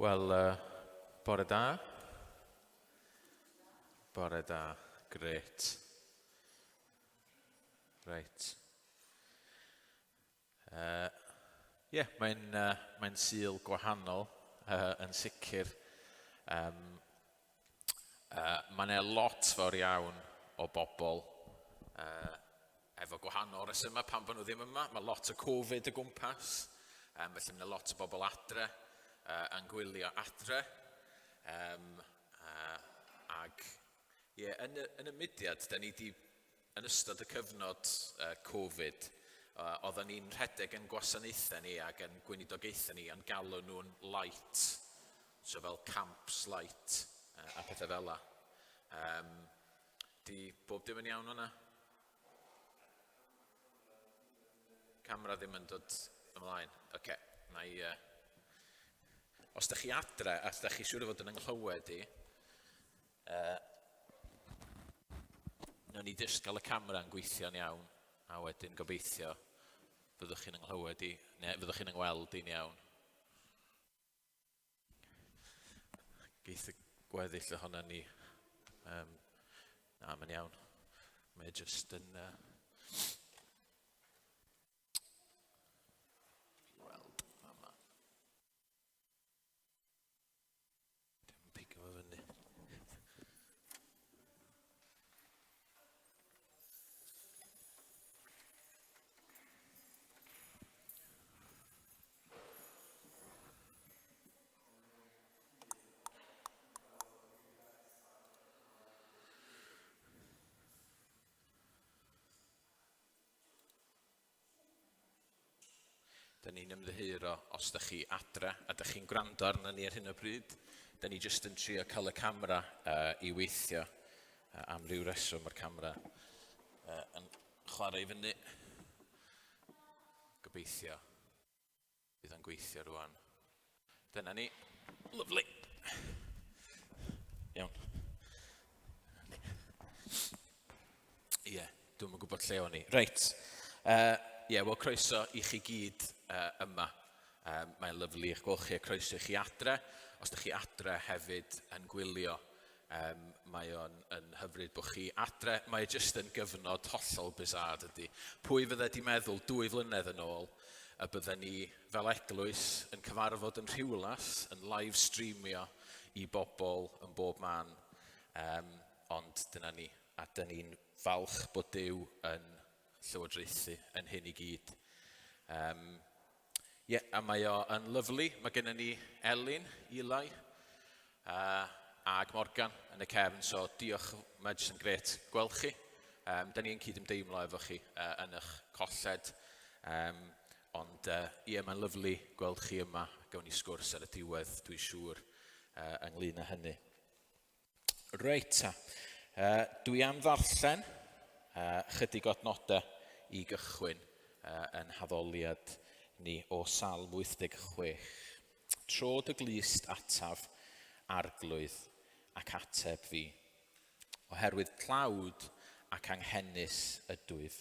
Wel, uh, bore da. Bore da, gret. Reit. Ie, uh, yeah, mae'n uh, mae sul gwahanol uh, yn sicr. Um, uh, mae yna lot fawr iawn o bobl uh, efo gwahanol resymau pam bod nhw ddim yma. Mae lot o Covid o gwmpas, um, felly mae yna lot o bobl adre uh, yn gwylio adre. Um, uh, ag ie, yeah, yn, y, yn y mudiad, da ni di, yn ystod y cyfnod uh, Covid, uh, oedden ni'n rhedeg yn gwasanaethau ni ac yn gweinidogaethau ni, yn galw nhw'n light, so fel camps light uh, a pethau fel la. Um, di bob dim yn iawn o'na? Camera ddim yn dod ymlaen. Oce, okay, na i... Uh... Os da chi adre, a da chi siŵr o fod yn ynghlywed i, uh, nawn ni jyst gael y camera yn gweithio'n iawn, a wedyn gobeithio fyddwch chi'n ynghlywed i, neu fyddwch chi'n yngweld i'n iawn. Geith y gweddill ohono ni. Um, na, mae'n iawn. Mae jyst yn... Uh, weld, mama. Dim pigo fo fyny. Da ni'n ymddiheuro os da chi adre a da chi'n gwrando arno ni ar hyn o bryd. Da ni jyst yn trio cael y camera uh, i weithio uh, am ryw reswm mae'r camera uh, yn chwarae i fyny. Gobeithio bydd o'n gweithio rwan. Dyna ni. Lovely. Iawn. Ie, yeah, dwi'n yn gwybod lle o'n i. Reit. Ie, uh, yeah, wel croeso i chi gyd uh, yma. Um, mae'n lyflu eich gweld chi a croeso i chi adre. Os ydych chi adre hefyd yn gwylio, um, mae o'n yn hyfryd bod chi adre. Mae e jyst yn gyfnod hollol bizarre dydy. Pwy fydde di meddwl dwy flynedd yn ôl y bydden ni fel eglwys yn cyfarfod yn Rhiwlas, yn live streamio i bobl yn bob man. Um, ond dyna ni, a dyn ni'n falch bod Duw yn llywodraethu yn hyn i gyd. Um, yeah, a mae o yn lyflu. Mae gennym ni Elin, Eli, uh, ag Morgan yn y cefn, so diolch, mae jyst yn gret gweld chi. Um, da ni'n cyd-ymdeimlo efo chi uh, yn eich colled. Um, ond uh, ie, mae'n lyflu gweld chi yma. Gawn ni sgwrs ar y diwedd, dwi'n siŵr, uh, ynglyn â hynny. Reit ta, uh, dwi am ddarllen uh, chydig o adnodau i gychwyn uh, yn haddoliad ni o Salm 86. Tro dy glust ataf, arglwydd, ac ateb fi, oherwydd tlawd ac anghenus ydwyf.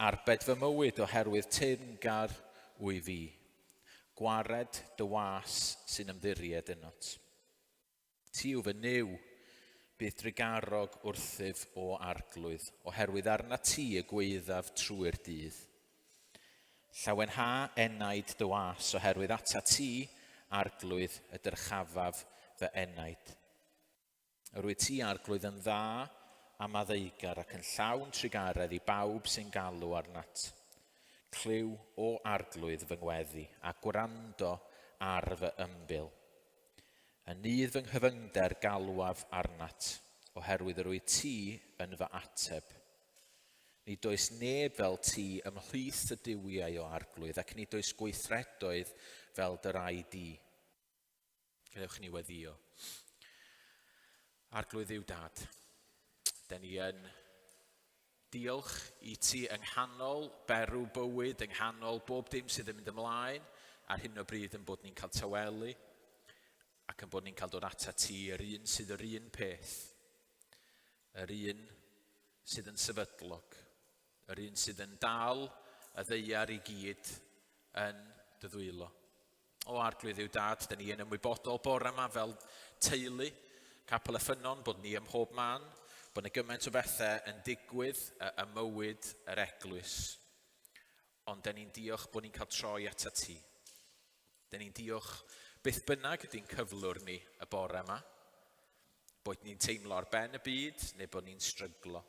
Arbed fy mywyd oherwydd teyrngar wy fi. Gwared dy was sy'n ymddiried ynot. Ti yw fy Nuw, bydd drugarog wrthyf o Arglwydd, oherwydd arnat ti y gwaeddaf trwy'r dydd. Llawenha enaid dy was, oherwydd atat ti, Arglwydd, y dyrchafaf fy enaid. Yr wyt ti, Arglwydd, yn dda a maddeugar ac yn llawn trugaredd i bawb sy'n galw arnat. Clyw, o Arglwydd, fy ngweddi, a gwrando ar fy ymbil. Yn nydd fy nghyfyngder galwaf arnat, oherwydd yr wyt ti yn fy ateb. Nid oes neb fel ti ymhlith y duwiau, o Arglwydd, ac nid oes gweithredoedd fel dy rai di. Gadewch i ni weddio. Arglwydd yw dad. Da ni yn diolch i ti yng nghanol berw bywyd, yng nghanol bob dim sydd yn mynd ymlaen ar hyn o bryd yn bod ni'n cael tawelu ac yn bod ni'n cael dod ata ti, yr un sydd yr un peth, yr un sydd yn sefydlog, yr un sydd yn dal y ddeiar i gyd yn dy ddwylo. O Arglwydd yw Dad, dyn ni yn ymwybodol bore yma fel teulu, Capel y Ffynnon, bod ni ym mhob man, bod yna gymaint o bethau yn digwydd ym mywyd yr eglwys. Ond dyn ni'n diolch bod ni'n cael troi atat ti. Dyn ni'n diolch beth bynnag ydy'n cyflwr ni y bore yma, boed ni'n teimlo ar ben y byd neu bod ni'n stryglo.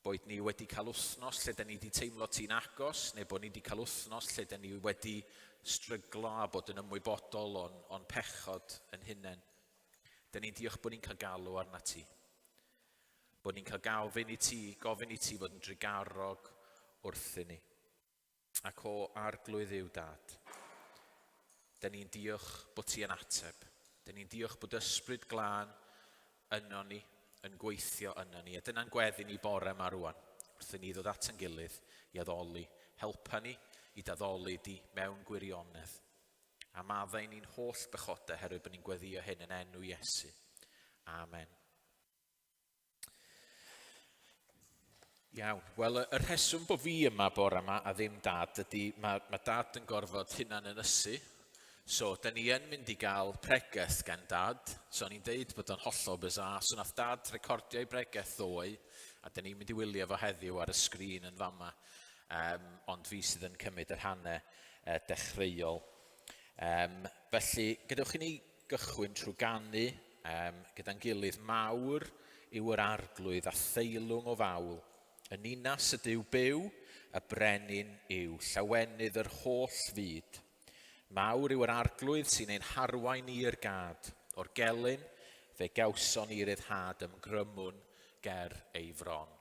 Boed ni wedi cael wythnos lle da ni wedi teimlo ti'n agos, neu bod ni wedi cael wythnos lle da ni wedi stryglo a bod yn ymwybodol o'n, on pechod yn hunain. Da ni'n diolch bod ni'n cael galw arna ti. Bod ni'n cael gofyn i ti, gofyn i ti fod yn drugarog wrthyn ni. Ac o Arglwydd yw Dad. Dyn ni'n diolch bod ti yn ateb. Dyn ni'n diolch bod ysbryd glân yno ni, yn gweithio yno ni. A dyna'n gweddi ni bore yma rwan, wrth i ni ddod at ein gilydd i addoli. Helpa ni i daddoli di mewn gwirionedd. A maddau ni'n holl bechodau herwydd bod ni'n gweddio hyn yn enw Iesu. Amen. Iawn. Wel, y rheswm bod fi yma bore yma a ddim Dad ydy mae, mae Dad yn gorfod hunan ynysu. So, da ni yn mynd i gael pregeth gan Dad. So, o'n i'n deud bod o'n hollol bizarre. So, nath Dad recordio ei bregeth ddoe, a da ni'n mynd i wylio fo heddiw ar y sgrin yn fama. Ond fi sydd yn cymryd y rhannau dechreuol. Felly, gadewch i ni gychwyn trwy ganu gyda'n gilydd, Mawr yw yr Arglwydd a theilwng o fawl, y ninas y Duw byw, y brenin yw llawenydd yr holl fyd. Mawr yw yr Arglwydd sy'n ein harwain i'r gad, o'r gelyn fe gawson ni ryddhad ymgrymwn ger ei fron.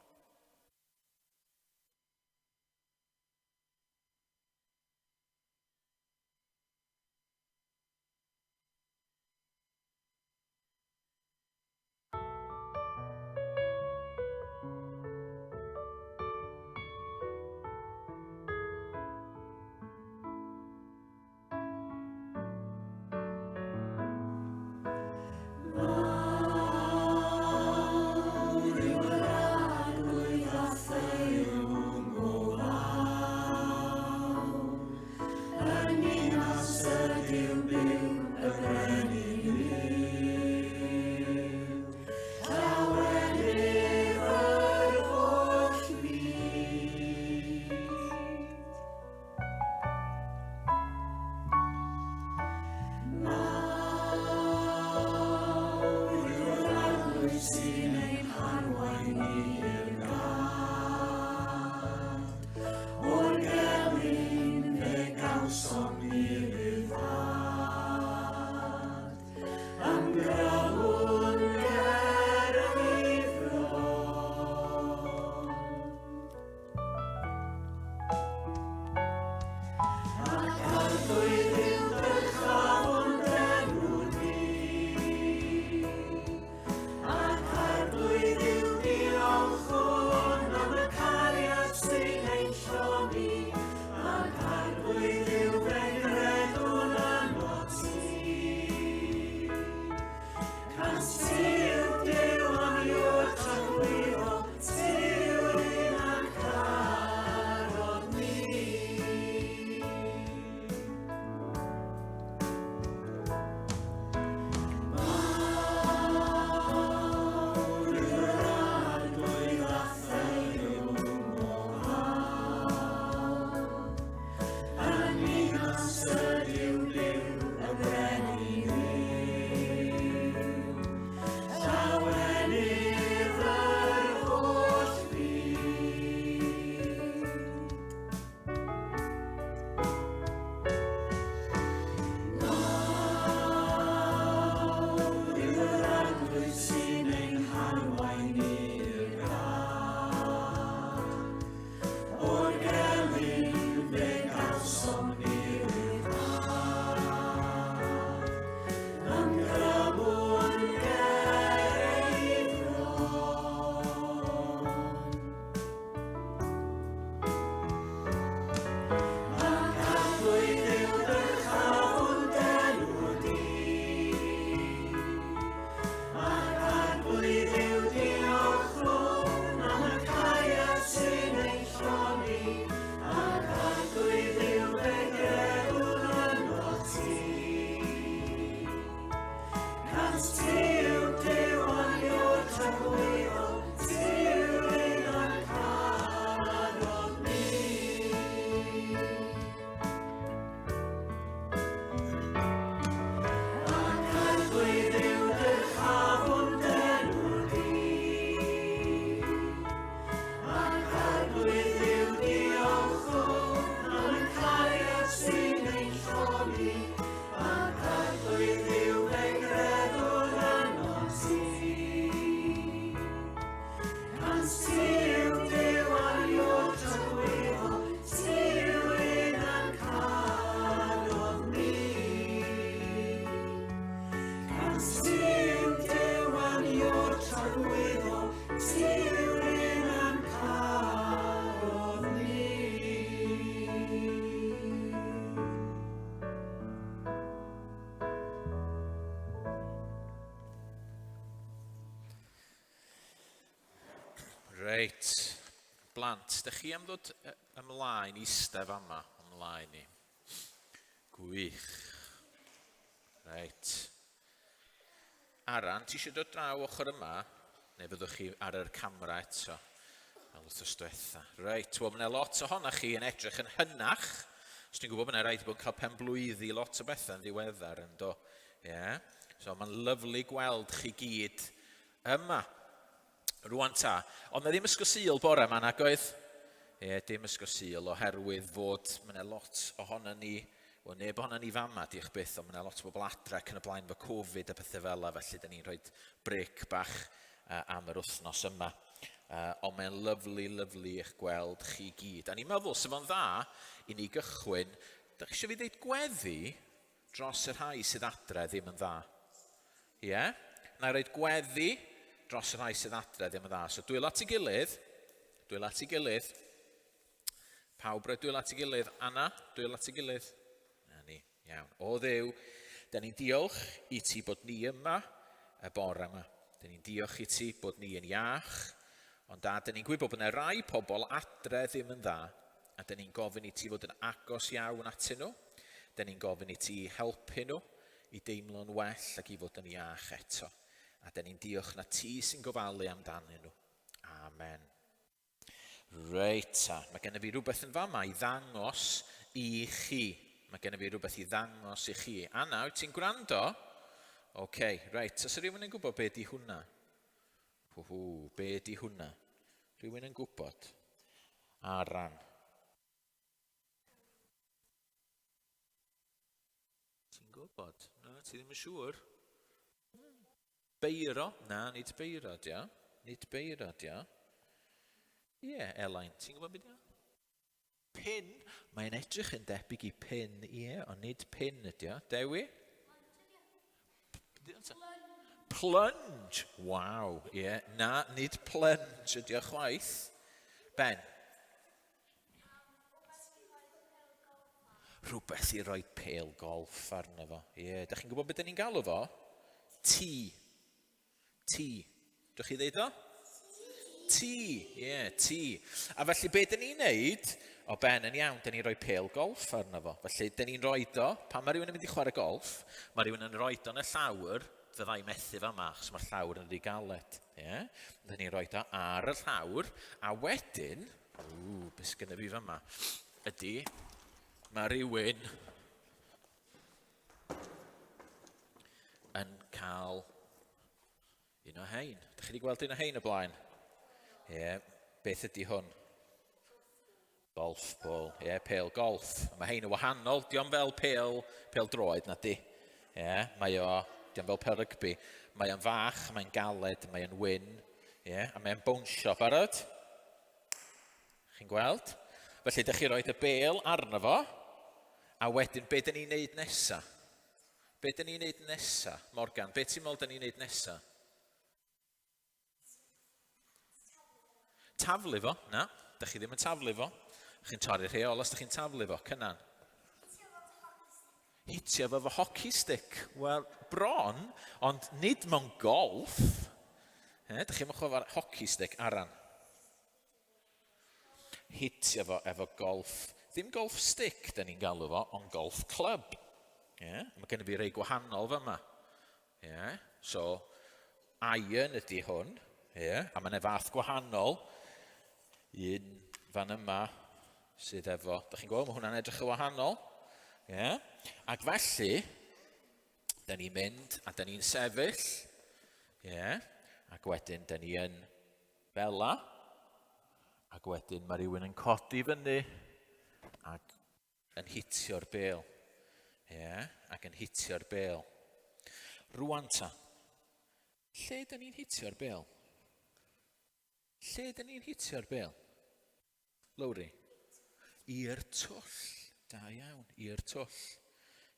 Reit, blant, dych chi am ddod ymlaen i eistedd fama, ymlaen i. Gwych. Reit. Aran, ti eisiau dod draw ochr yma? Neu fyddwch chi ar yr camera eto? Fel wythnos diwetha. Reit, wel, mae yna lot ohonoch chi yn edrych yn hynach. Os dwi'n gwybod bod yna rhaid bod yn cael pen blwyddi lot o bethau yn ddiweddar yn do. Ie. Yeah. So mae'n lyflu gweld chi gyd yma. Rwan ta. Ond na ddim ysgol Sul bore yma, nag oedd? Ie, dim ysgol Sul, oherwydd fod mae yna lot ohono ni, wel neb ohono ni fama, diolch byth, ond mae yna lot o bobl adre ac yn y blaen efo Covid a pethau fel yna, felly da ni'n rhoi brec bach am yr wythnos yma. Ond mae'n lyflu, lyflu eich gweld chi gyd. A ni'n meddwl, sef o'n dda i ni gychwyn, da chi eisiau fi ddeud gweddi dros y rhai sydd adre ddim yn dda? Ie? Yeah? Na i roed gweddi dros y rhai sydd adre ddim yn dda. So dwylo at ei gilydd. Dwylo at ei gilydd. Pawb roi dwylo at ei gilydd. Anna, dwylo at ei gilydd. Na ni, iawn. O Dduw, da ni'n diolch i ti bod ni yma y bore yma. Da ni'n diolch i ti bod ni yn iach, ond da, da ni'n gwybod bod yna rai pobl adre ddim yn dda, a da ni'n gofyn i ti fod yn agos iawn atyn nhw. Da ni'n gofyn i ti helpu nhw i deimlo'n well ac i fod yn iach eto. A da ni'n diolch na ti sy'n gofalu amdanyn nhw. Amen. Reit ta, mae gennym fi rhywbeth yn fama i ddangos i chi. Mae gennym fi rhywbeth i ddangos i chi. Anna, wyt ti'n gwrando? Oce, okay, reit. Os rhywun yn gwybod be di hwnna? Hw, hw, be di hwnna? Rhywun yn gwybod? Aran. Ti'n gwybod? Na, ti ddim yn siŵr. Beiro? Na, nid beiro, dia. Nid beiro, dia. Ie, yeah, Elain, ti'n gwybod beth dia? Pin? Mae'n edrych yn debyg i pin, ie, yeah, ond nid pin ydi o. Dewi? Plunge! Waw, ie. Yeah. Na, nid plunge ydi o chwaith. Ben? Rhywbeth i roi pêl golff arno fo. Ie, yeah. Da chi'n gwybod beth da ni'n galw fo? Tee. Tee. Dwch chi ddeud o? Tee. Ie, yeah, tee. A felly be da ni'n neud, o Ben yn iawn, da ni'n rhoi pêl golff arno fo. Felly, da ni'n rhoi do, pan mae rhywun yn mynd i chwarae golff, mae rhywun yn rhoi do yn y llawr, fyddai methu fa yma, achos mae'r llawr yn rhy galed. Ie? Yeah? Da ni'n rhoi do ar y llawr, a wedyn, Ww, beth sgynna fi fama? Ydy, mae rhywun yn cael un o hein. Dych chi wedi gweld un o hein o blaen? Ie, yeah, beth ydy hwn? Golf ball, ie, yeah, pêl golf. Mae hein yn wahanol, diolch fel pêl, pêl droed na di. Ie, yeah, mae o, diolch fel pêl rygbi. Mae o'n fach, mae'n galed, mae o'n wyn, ie, yeah, a mae'n bownsio. Barod? Chi'n gweld? Felly, dych chi roed y bel arno fo, a wedyn, be dyn ni'n neud nesa? Be dyn ni'n neud nesa? Morgan, be ti'n meddwl dyn ni'n neud nesa? Taflu fo? Na, dych chi ddim yn taflu fo. Chi'n torri'r rheol os dych chi'n taflu fo. Cynan. Hitio fo fo hockey stick. Wel, bron, ond nid mewn golf. He, dych chi'n chwarae hockey stick, Aran. Hitio fo efo golf. Ddim golf stick, da ni'n galw fo, ond golf club. Yeah? Mae gen i fi rei gwahanol fyma. Yeah? So, iron ydy hwn. Yeah? A mae yna fath gwahanol. Un fan yma sydd efo... Da chi'n gweld, mae hwnna'n edrych yn wahanol. Yeah? Ac felly, da ni'n mynd a da ni'n sefyll. Yeah? Ac wedyn, da ni yn fela. Ac wedyn mae rhywun yn codi fyny ac yn hitio'r bêl. Ie, yeah, ac yn hitio'r bêl. Rwan ta, lle dyn ni'n hitio'r bêl? Lle dyn ni'n hitio'r bêl? Lowri? I'r twll. Da iawn, i'r twll.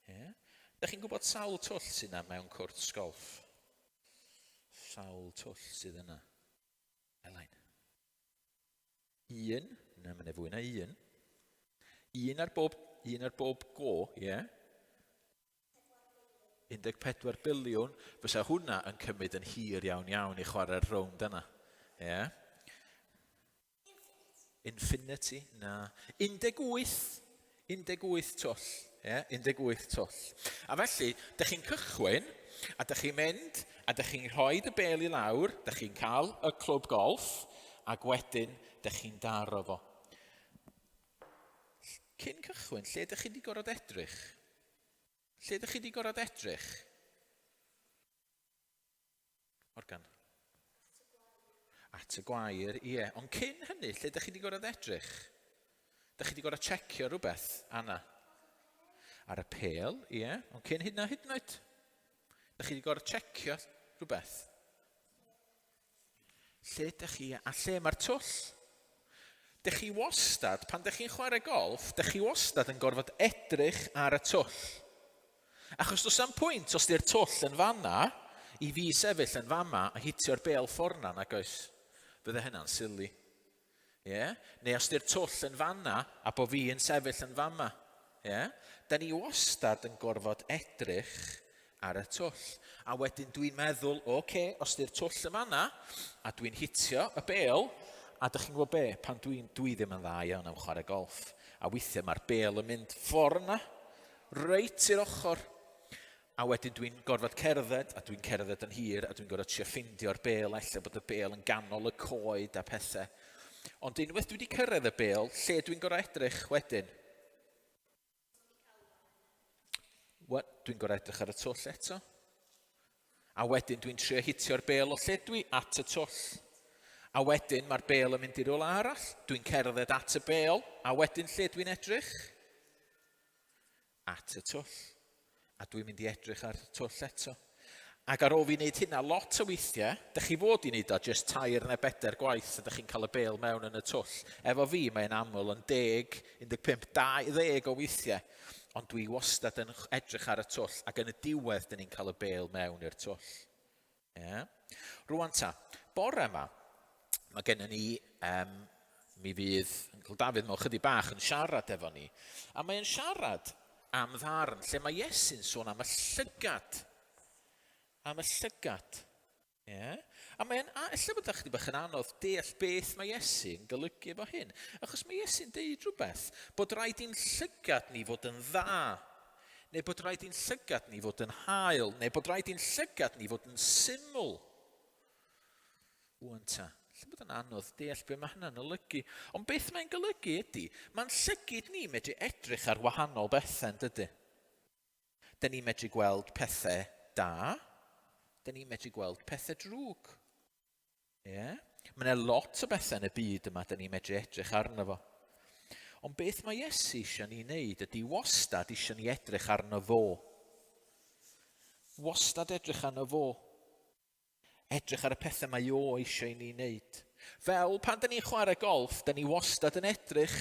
Ie. Yeah. Da chi'n gwybod sawl twll sydd yna mewn cwrt golff? Sawl twll sydd yna? Elain. Un, na, mae'n fwy na un. Un ar bob, un ar bob go, ie. Yeah. 14 biliwn, fysa hwnna yn cymryd yn hir iawn iawn i chwarae'r rownd yna. Ie. Yeah. Infinity? Na. 18. 18 twll. Yeah, 18 twll. A felly, dych chi'n cychwyn, a dych chi'n mynd, a dych chi'n rhoi y bel i lawr, dych chi'n cael y clwb golf, ac wedyn dych chi'n daro fo. Cyn cychwyn, lle dych chi wedi gorfod edrych? Lle dych chi wedi gorfod edrych? Morgan. At y gwair, ie. Ond cyn hynny, lle ydych chi wedi gorfod edrych? Ydych chi wedi gorfod checio rhywbeth, Anna? Ar y pêl, ie. Ond cyn hynna hyd yn oed? Ydych chi wedi gorfod checio rhywbeth? Lle ydych chi, a lle mae'r twll? Dych chi wastad, pan dych chi'n chwarae golff, dych chi wastad yn gorfod edrych ar y twll. Achos does na'm pwynt os di'r twll yn fanna, i fi sefyll yn fama a hitio'r bêl ffor'na, nag oes? Fydde hynna'n silly. Ie? Yeah? Neu os di'r twll yn fanna a bo fi yn sefyll yn fama. Ie? Yeah? Da ni wastad yn gorfod edrych ar y twll. A wedyn dwi'n meddwl, oce, okay, os di'r twll yn fanna, a dwi'n hitio y bêl, a dych chi'n gwybod be, pan dwi'n, dwi ddim yn dda iawn am chwarae golff, a weithiau mae'r bêl yn mynd ffordd yna, reit i'r ochr. A wedyn dwi'n gorfod cerdded, a dwi'n cerdded yn hir, a dwi'n gorfod trio ffeindio'r bêl, ella bod y bêl yn ganol y coed a pethau. Ond unwaith dwi wedi cyrraedd y bêl, lle dwi'n gorfod edrych wedyn? What? Dwi'n gorfod edrych ar y twll eto. A wedyn dwi'n trio hitio'r bêl o lle dwi at y twll. A wedyn mae'r bêl yn mynd i rywle arall. Dwi'n cerdded at y bêl, a wedyn lle dwi'n edrych? At y twll. A dwi'n mynd i edrych ar y twll eto. Ac ar ôl fi wneud hynna lot o weithiau, dych chi fod i wneud o jyst tair neu bedair gwaith a dych chi'n cael y bêl mewn yn y twll. Efo fi, mae'n aml yn 10, 15, 20 o weithiau. Ond dwi wastad yn edrych ar y twll ac yn y diwedd dyn ni'n cael y bêl mewn i'r twll. Yeah. Rwan ta, bore yma, mae gennym ni, um, mi fydd Uncle Dafydd mewn chydig bach yn siarad efo ni, a mae'n siarad am ddarn lle mae Iesu'n sôn am y llygad. Am y llygad. Yeah. A mae'n, a ella bod chydig bach yn anodd deall beth mae Iesu'n golygu efo hyn. Achos mae Iesu'n deud rhywbeth, bod rhaid i'n llygad ni fod yn dda. Neu bod rhaid i'n llygad ni fod yn hael, neu bod rhaid i'n llygad ni fod yn syml. Wan ta, lle bod yn anodd deall be mae hynna'n olygu. Ond beth mae'n golygu ydy, mae'n llygyd ni medru edrych ar wahanol bethau, yn dydy? Dyn ni'n medru gweld pethau da, dyn ni'n medru gweld pethau drwg. Ie? Yeah? Mae yna lot o bethau yn y byd yma dyn ni'n medru edrych arno fo. Ond beth mae Iesu eisiau ni wneud ydy wastad eisiau ni edrych arno fo. Wastad edrych arno fo. Edrych ar y pethau mae o eisiau i ni wneud. Fel pan dyn ni'n chwarae golff, dyn ni wastad yn edrych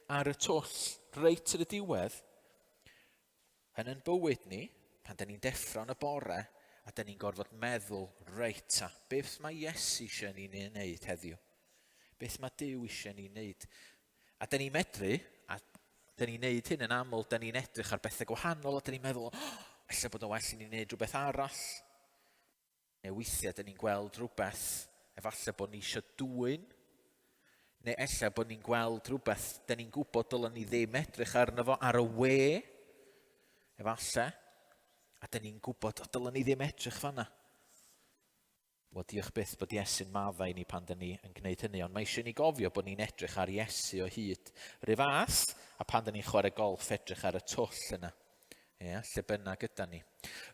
ar y twll reit ar y diwedd. Yn ein bywyd ni, pan dyn ni'n deffro yn y bore, a dyn ni'n gorfod meddwl, reit ta, beth mae Iesu eisiau ni wneud heddiw? Beth mae Duw eisiau ni wneud? A dyn ni'n medru, a dyn ni'n wneud hyn yn aml, dyn ni'n edrych ar bethau gwahanol, a dyn ni'n meddwl, oh, ella bod yn well i ni wneud rhywbeth arall. Neu weithiau dyn ni'n gweld rhywbeth, efallai bod ni eisiau dwyn, neu ella bod ni'n gweld rhywbeth dyn ni'n gwybod dylen ni ddim edrych arno fo ar y we, efallai, a dyn ni'n gwybod, o, dylen ni ddim edrych fanna. Wel, diolch byth bod Iesu'n maddau i ni pan dyn ni yn gwneud hynny, ond mae eisiau ni gofio bod ni'n edrych ar Iesu o hyd. Rhyw fath, a pan dyn ni'n chwarae golff, edrych ar y twll yna. Ie, lle bynnag yda ni.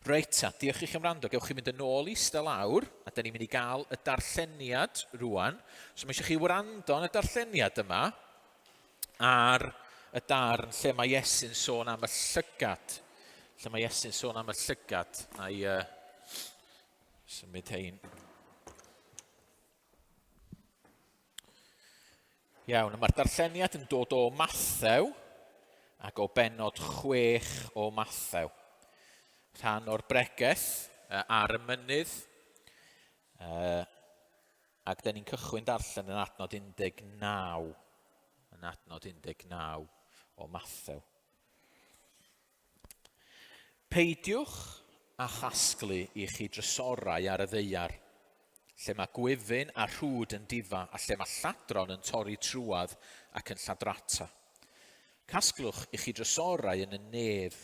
Reit ta, diolch i chi am wrando. Gewch chi mynd yn ôl i ista lawr, a da ni'n mynd i gael y darlleniad rwan. So mae eisiau chi wrando yn y darlleniad yma ar y darn lle mae Iesu'n sôn am y llygad. Lle mae Iesu'n sôn am y llygad. Na i symud hein. Iawn, a mae'r darlleniad yn dod o Mathew ac o bennod 6 o Mathew. Rhan o'r bregeth ar y mynydd, ac da ni'n cychwyn darllen yn adnod 19, yn adnod 19 o Mathew. Peidiwch â chasglu i chi drysorau ar y ddaear, Lle mae gwyfyn a rhwd yn difa, a lle mae lladron yn torri trwadd ac yn lladrata. Casglwch i chi drysorau yn y nef,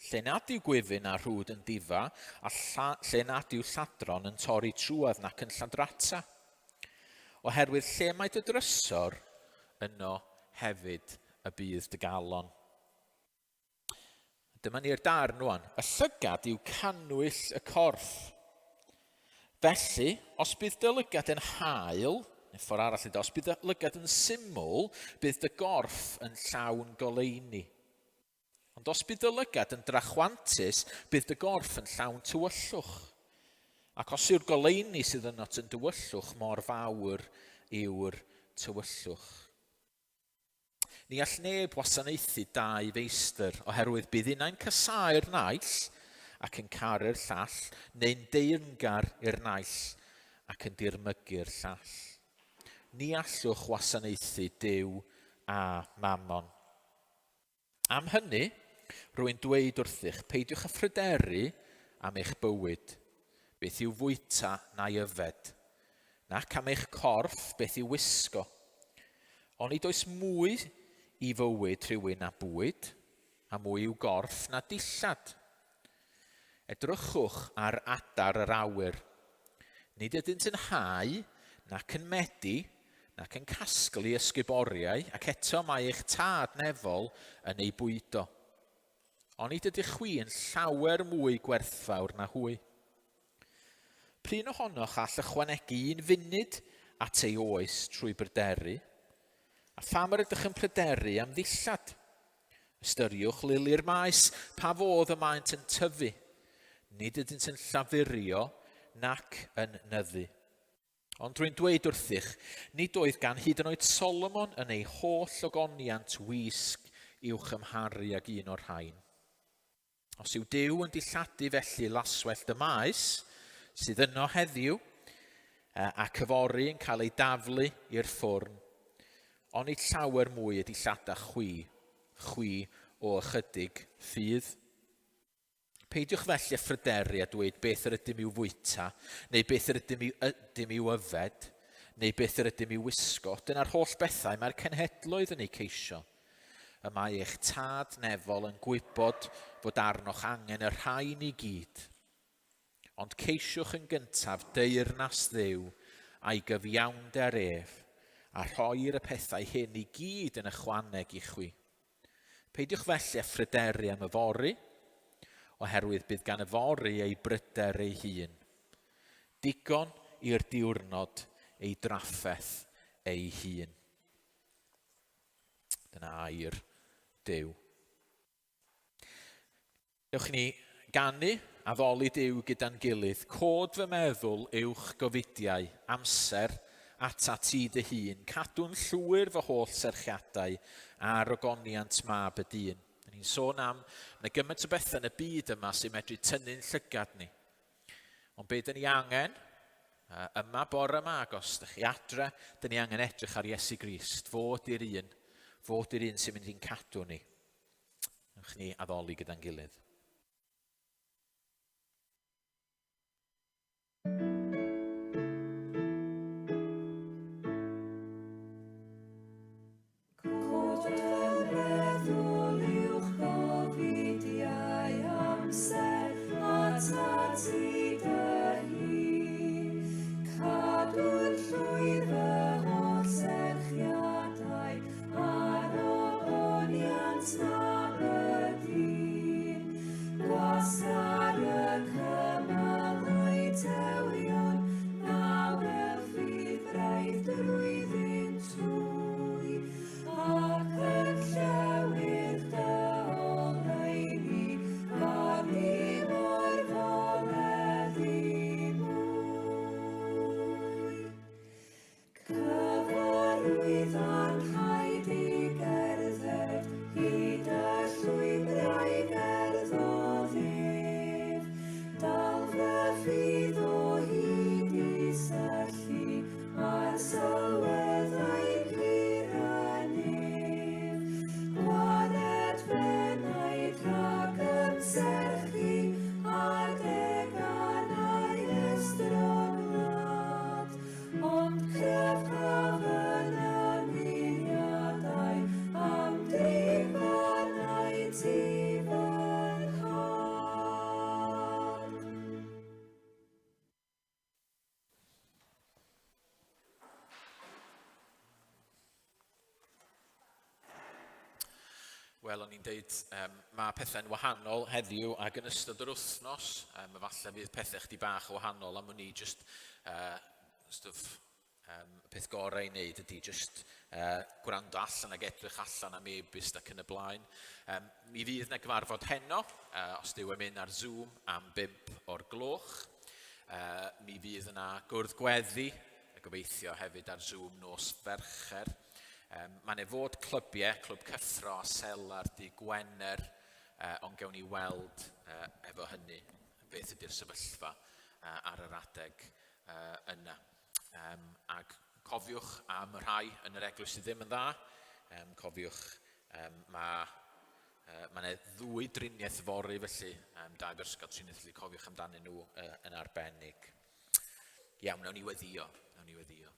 lle nad yw gwyfyn a rhwd yn difa, a lla, lle nad yw lladron yn torri trwadd nac yn lladrata. Oherwydd lle mae dy drysor, yno hefyd y bydd dy galon. Dyma ni'r darn rwan. Y llygad yw cannwyll y corff. Felly, os bydd dy lygad yn hael, neu ffordd arall i os bydd dy lygad yn syml, bydd dy gorff yn llawn goleuni. Ond os bydd dy lygad yn drachwantus, bydd dy gorff yn llawn tywyllwch. Ac os yw'r goleuni sydd ynot yn dywyllwch, mor fawr yw'r tywyllwch. Ni all neb wasanaethu dau feistr, oherwydd bydd unai'n casáu'r naill ac yn caru'r llall, neu'n deyrngar i'r naill ac yn dirmygu'r llall. Ni allwch wasanaethu Duw a Mammon. Am hynny, rwy'n dweud wrthych, peidiwch â phryderu am eich bywyd, beth i'w fwyta na'i yfed, nac am eich corff, beth i'w wisgo. Onid oes mwy i fywyd rhywun na bwyd, a mwy i'w gorff na dillad? Edrychwch ar adar yr awyr. Nid ydynt yn hau, nac yn medi, nac yn casglu ysguboriau, ac eto mae eich tad nefol yn eu bwydo. Onid ydych chwi yn llawer mwy gwerthfawr na hwy? P'run ohonoch all ychwanegu un funud at ei oes trwy bryderu? A pham yr ydych yn pryderu am ddillad? Ystyriwch lili'r maes, pa fodd y maent yn tyfu. Nid ydynt yn llafurio nac yn nyddu. Ond rwy'n dweud wrthych, nid oedd gan hyd yn oed Solomon yn ei holl ogoniant wisg i'w chymharu ag un o'r rhain. Os yw Duw yn dilladu felly laswellt y maes sydd yno heddiw, ac yfory yn cael ei daflu i'r ffwrn, onid llawer mwy y dillada chwi, chwi o ychydig ffydd? Peidiwch felly â phryderu a dweud beth yr ydym i'w fwyta, neu beth yr ydym, i, ydym i'w yfed, neu beth yr ydym i'w wisgo. Dyna'r holl bethau mae'r cenhedloedd yn eu ceisio. Y mae eich Tad nefol yn gwybod fod arnoch angen y rhain i gyd. Ond ceisiwch yn gyntaf deyrnas Dduw a'i gyfiawnder ef, a rhoir y pethau hyn i gyd yn ychwaneg i chwi. Peidiwch felly â phryderu am yfory, oherwydd bydd gan yfory ei bryder ei hun. Digon i'r diwrnod ei drafferth ei hun. Dyna air Duw. Dewch i ni ganu addoli Duw gyda'n gilydd. Cod fy meddwl uwch gofidiau, amser atat ti dy hun, cadw'n llwyr fy holl serchiadau ar ogoniant mab y dyn. Dyn ni'n sôn am, mae gymaint o bethau yn y byd yma sy'n medru tynnu'n llygad ni. Ond be dyn ni angen, yma bore yma, ac os ydych chi adre, dyn ni angen edrych ar Iesu Grist, fod i'r un, fod i'r un sy'n mynd i'n cadw ni. Ewch ni addoli gyda'n gilydd. Cod y meddwl uwch gofidiau amser atat ti dy hun. Cadw'n llwyr fy holl serchiadau ar ogoniant mab y dyn. Gwasgar y cymylau tewion na wel ffydd braidd drwyddynt hwy, ac yn llewyr dy oleuni, gad i orfoleddu mwy. Cyfarwydd a'n rhaid i gerdded hyd y llwybrau gerddodd ef. Dal fy ffydd o hyd i syllu ar sylweddau pur y nef. Gwared f'enaid rhag ymserchu ar deganau estron lân. Wel, o'n i'n deud, um, mae pethau'n wahanol heddiw ac yn ystod yr wythnos. Um, efallai fydd pethau chdi bach o wahanol am o'n i just, stwff, um, y peth gorau i wneud ydy just gwrando allan ac edrych allan am e-byst ac yn y blaen. Um, mi fydd na gyfarfod heno, os dyw e'n mynd ar Zoom am 5 o'r gloch. Mi fydd yna gwrdd gweddi, a gobeithio hefyd ar Zoom nos Fercher. Um, Mae'n e fod clybiau, Clwb Cyffro a Selar dy Gwener, ond gewn ni weld efo hynny beth ydy'r sefyllfa ar yr adeg yna. Um, ac cofiwch am y rhai yn yr eglwys sydd ddim yn dda. Um, cofiwch, um, mae mae yna ddwy driniaeth fory felly, um, dau berson gael triniaeth, felly cofiwch amdanyn nhw yn arbennig. Iawn, nawn ni weddio. Nawn ni weddio.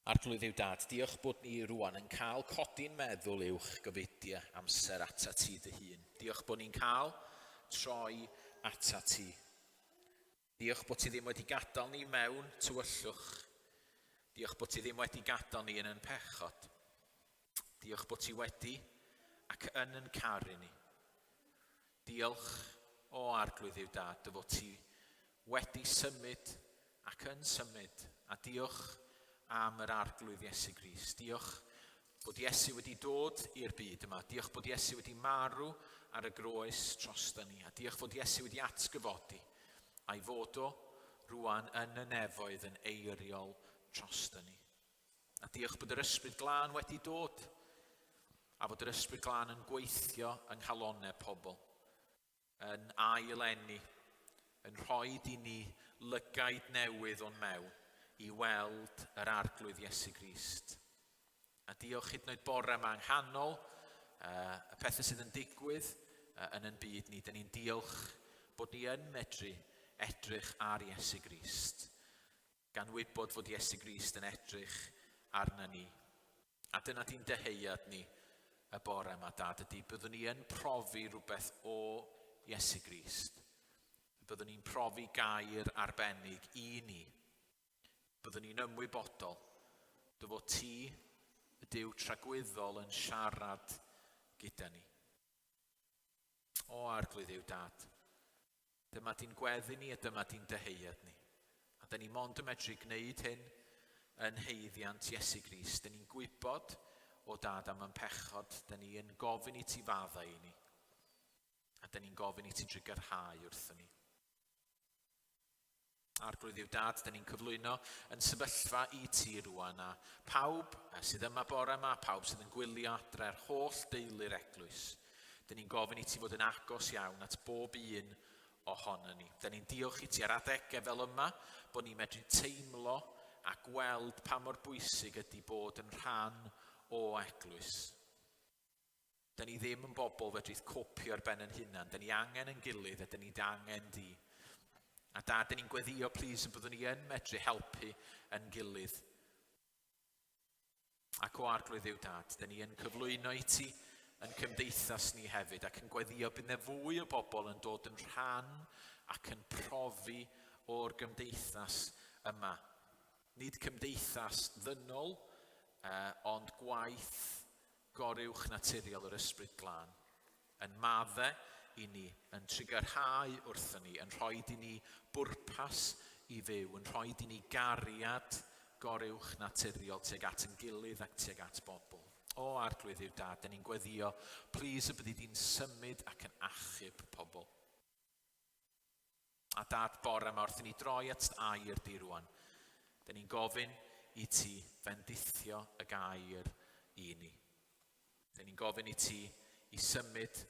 Arglwydd yw dad, diolch bod ni rwan yn cael codi'n meddwl uwch gofidiau amser ata ti dy hun. Diolch bod ni'n cael troi ata ti. Diolch bod ti ddim wedi gadael ni mewn tywyllwch. Diolch bod ti ddim wedi gadael ni yn yn pechod. Diolch bod ti wedi ac yn yn caru ni. Diolch, o Arglwydd yw Dad, dy fod ti wedi symud ac yn symud, a diolch am yr Arglwydd Iesu Grist. Diolch bod Iesu wedi dod i'r byd yma. Diolch bod Iesu wedi marw ar y groes drosta ni. A diolch fod Iesu wedi atgyfodi a'i fod o rwan yn y nefoedd yn eiriol drosta ni. A diolch bod yr Ysbryd Glân wedi dod, a fod yr Ysbryd Glân yn gweithio yng nghalonau pobl, yn ail-eni, yn rhoi i ni lygaid newydd o'n mewn i weld yr Arglwydd Iesu Grist. A diolch hyd yn oed bore yma yng nghanol y pethau sydd yn digwydd yn yn byd ni. Dyn ni'n diolch bod ni yn medru edrych ar Iesu Grist gan wybod fod Iesu Grist yn edrych arna ni. A dyna di'n dyheuad ni y bore yma, Dad, ydy byddwn ni yn profi rhywbeth o Iesu Grist. Byddwn ni'n profi gair arbennig i ni. Byddwn ni'n ymwybodol dy fod ti, y Duw tragwyddol, yn siarad gyda ni. O Arglwydd yw Dad, Dyma di'n gweddi ni a dyma di'n dyheuad ni. A dyn ni mond yn medru gwneud hyn yn haeddiant Iesu Grist. Dyn ni'n gwybod o dad am yn pechod, dyn ni yn gofyn i ti faddau i ni. A dyn ni'n gofyn i ti drugarhau wrthyn ni. Arglwydd yw dad, dyn ni'n cyflwyno yn sefyllfa i ti rwan a pawb sydd yma bore yma, pawb sydd yn gwylio adre'r holl deulu'r eglwys. Dyn ni'n gofyn i ti fod yn agos iawn at bob un ohono ni. Dyn ni'n diolch i ti ar adegau fel yma bod ni'n medru teimlo a gweld pa mor bwysig ydy bod yn rhan o eglwys. Da ni ddim yn bobl fedrith copio ar ben yn hunan. Da ni angen yn gilydd a da ni angen di. A da, da ni'n gweddio, please, y byddwn ni yn medru helpu yn gilydd. Ac o Arglwydd yw Dad, da ni yn cyflwyno i ti yn cymdeithas ni hefyd ac yn gweddio bydd yna fwy o bobl yn dod yn rhan ac yn profi o'r gymdeithas yma. Nid cymdeithas ddynol, ond gwaith goruwchnaturiol yr Ysbryd Glân, yn madde i ni, yn trugarhau wrthon ni, yn rhoid i ni bwrpas i fyw, yn rhoid i ni gariad goruwchnaturiol tuag at yn gilydd ac tuag at bobl. O Arglwydd yw Dad, dyn ni'n gweddio, plîs y byddi di'n symud ac yn achub pobl. A Dad, bore yma wrth i ni droi at dy air di rwan, dyn ni'n gofyn i ti fendithio y gair i ni. Dyn ni'n gofyn i ti i symud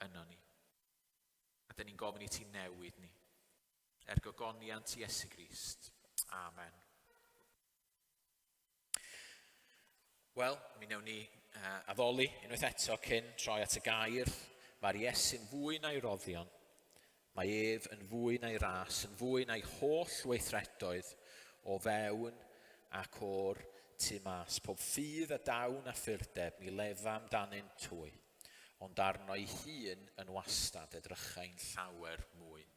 yno ni. A dyn ni'n gofyn i ti newid ni. Er gogoniant Iesu Grist. Amen. Wel, mi wnawn ni addoli unwaith eto cyn troi at y gair. Mae'r Iesu'n fwy na'i roddion. Mae ef yn fwy na'i ras, yn fwy na'i holl weithredoedd o fewn ac o'r tu mas. Pob ffydd a dawn a phurdeb, mi lefa amdanyn twy, ond arno'i hun yn wastad edrychai'n llawer mwy.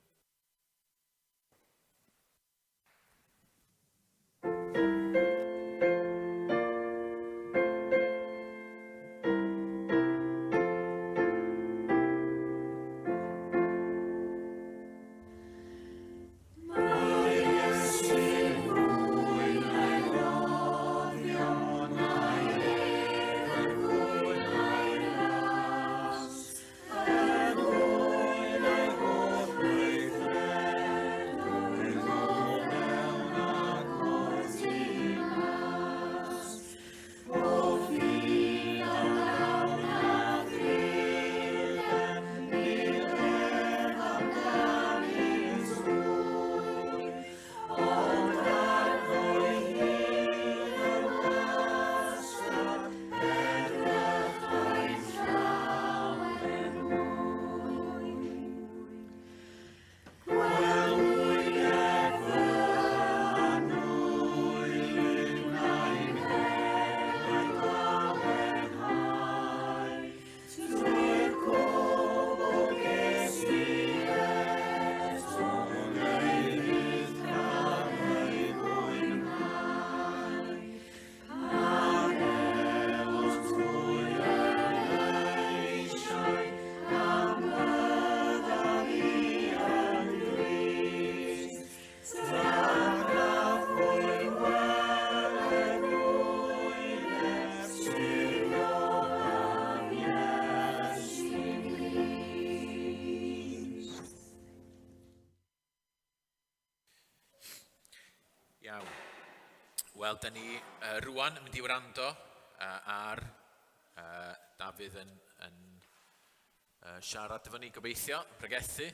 Wel, da ni uh, rwan yn mynd i wrando uh, ar uh, Dafydd yn, yn uh, siarad efo ni gobeithio, yn pregethu.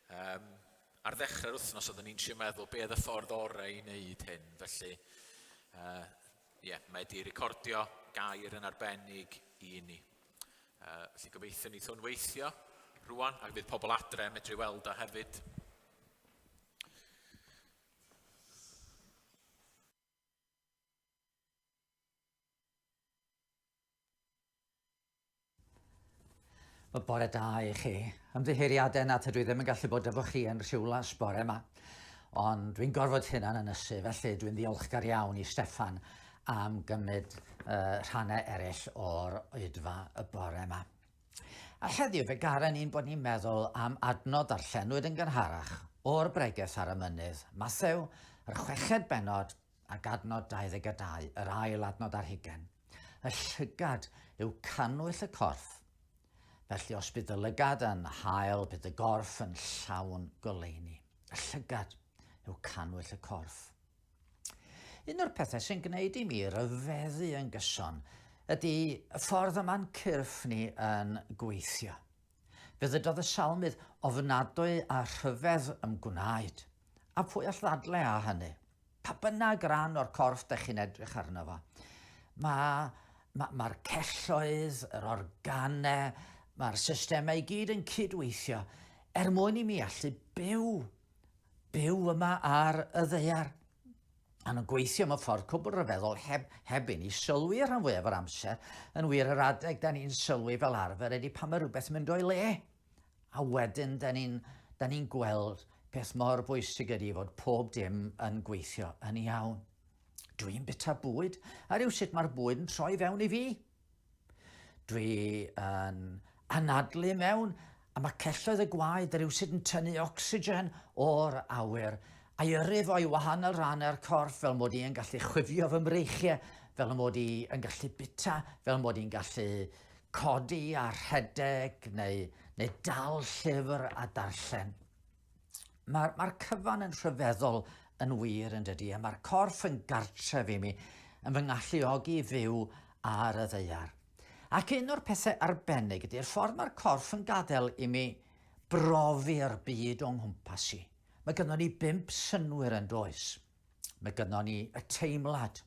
Um, ar ddechrau'r wythnos oeddwn ni'n trio meddwl be oedd y ffordd orau i wneud hyn, felly uh, yeah, mae wedi recordio gair yn arbennig i ni. Uh, felly gobeithio ni hwn weithio rwan, ac fydd pobl adre yn medru weld o hefyd. Wel, bore da i chi. Ymddiheuriadau na tydw i ddim yn gallu bod efo chi yn Rhiwlas bore yma. Ond dwi'n gorfod hynna'n ynysu, felly dwi'n ddiolchgar iawn i Steffan am gymryd uh, rhannau eraill o'r oedfa y bore yma. A heddiw fe garen ni'n bod ni'n meddwl am adnod darllenwyd yn gynharach o'r bregeth ar y mynydd, Mathew, yr chweched bennod ac adnod 22, yr ail adnod ar hugen. Y llygad yw cannwyll y corff. Felly os bydd y lygad yn hael, bydd y gorff yn llawn goleuni. Y llygad yw cannwyll y corff. Un o'r pethau sy'n gwneud i mi ryfeddu yn gyson ydy y ffordd y mae'n cyrff ni yn gweithio. Fe ddydodd y salmydd ofnadwy a rhyfedd ym gwnaed. A pwy all ddadle â hynny? Pa bynnag ran o'r corff dych chi'n edrych arno fo, mae'r ma, ma celloedd, yr organau, mae'r systemau i gyd yn cydweithio er mwyn i mi allu byw byw yma ar y ddaear. A nhw'n gweithio mewn ffordd cwbl ryfeddol heb, heb i ni sylwi y rhan fwyaf o'r amser. Yn wir, yr adeg da ni'n sylwi fel arfer ydy pan mae rhywbeth yn mynd o'i le. A wedyn da ni'n da ni gweld peth mor bwysig ydy fod pob dim yn gweithio yn iawn. Dwi'n byta bwyd, a rhywsut mae'r bwyd yn troi fewn i fi. Dwi yn anadlu mewn, a mae celloedd y gwaed rywsut yn tynnu ocsigen o'r awyr a'i yrru fo i wahanol rannau'r corff fel mod i yn gallu chwifio fy mreichiau, fel mod i yn gallu byta, fel mod i'n gallu codi a rhedeg neu, neu dal llyfr a darllen. Mae'r mae cyfan yn rhyfeddol yn wir yn dydy, a mae'r corff yn gartref i mi, yn fy ngalluogi i fyw ar y ddaear. Ac un o'r pethau arbennig ydy'r ffordd mae'r corff yn gadael i mi brofi'r byd o'n nghwmpas i. Mae gynnon ni bump synnwyr yn does. Mae gynnon ni y teimlad.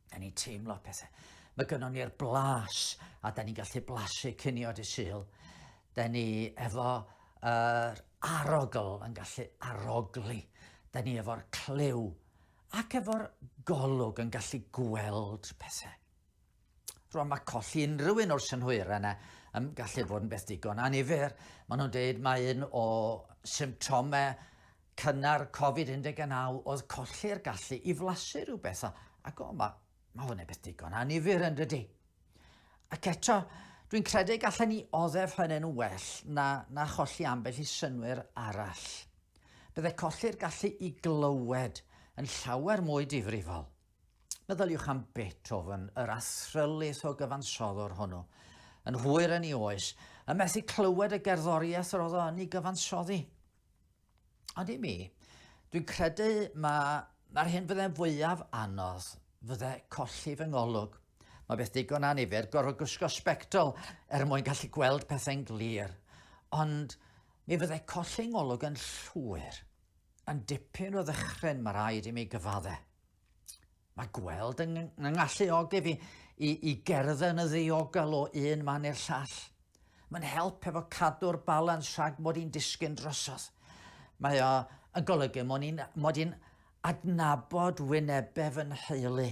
Da ni'n teimlo pethau. Mae gynnon ni'r blas, a da ni'n gallu blasu cinio dy Sul. Da ni efo yr arogl yn gallu arogli. Da ni efo'r clyw ac efo'r golwg yn gallu gweld pethau. Rwan mae colli unrhyw un o'r synhwyrau yna yn gallu bod yn beth digon annifyr. Maen nhw'n deud mae un o symptomau cynnar Covid-19 oedd colli'r gallu i flasu rhywbeth, a, ac o, mae, mae hwnna'n beth digon annifyr yn dydy. Ac eto, dwi'n credu gallen ni oddef hynny'n well na, na cholli ambell i synnwyr arall. Bydde colli'r gallu i glywed yn llawer mwy difrifol. Meddyliwch am Beethoven, yr athrylith o gyfansoddwr hwnnw, yn hwyr yn ei oes, yn methu clywed y gerddoriaeth yr oedd o yn ei gyfansoddi. Ond i mi, dwi'n credu mae, mae'r hyn fydde'n fwyaf anodd fydde colli fy ngolwg. Mae beth digon annifyr gorfod gwisgo sbectol er mwyn gallu gweld pethau'n glir. Ond mi fydde colli ngolwg yn llwyr, yn dipyn o ddychryn mae rhaid i mi gyfadde. Mae gweld yn ngalluogi fi i, i gerdded yn ddiogel o un man i'r llall. Mae'n help efo cadw'r balans rhag mod i'n disgyn drosodd. Mae o yn golygu mod i'n, mod i'n adnabod wynebau fy nheulu.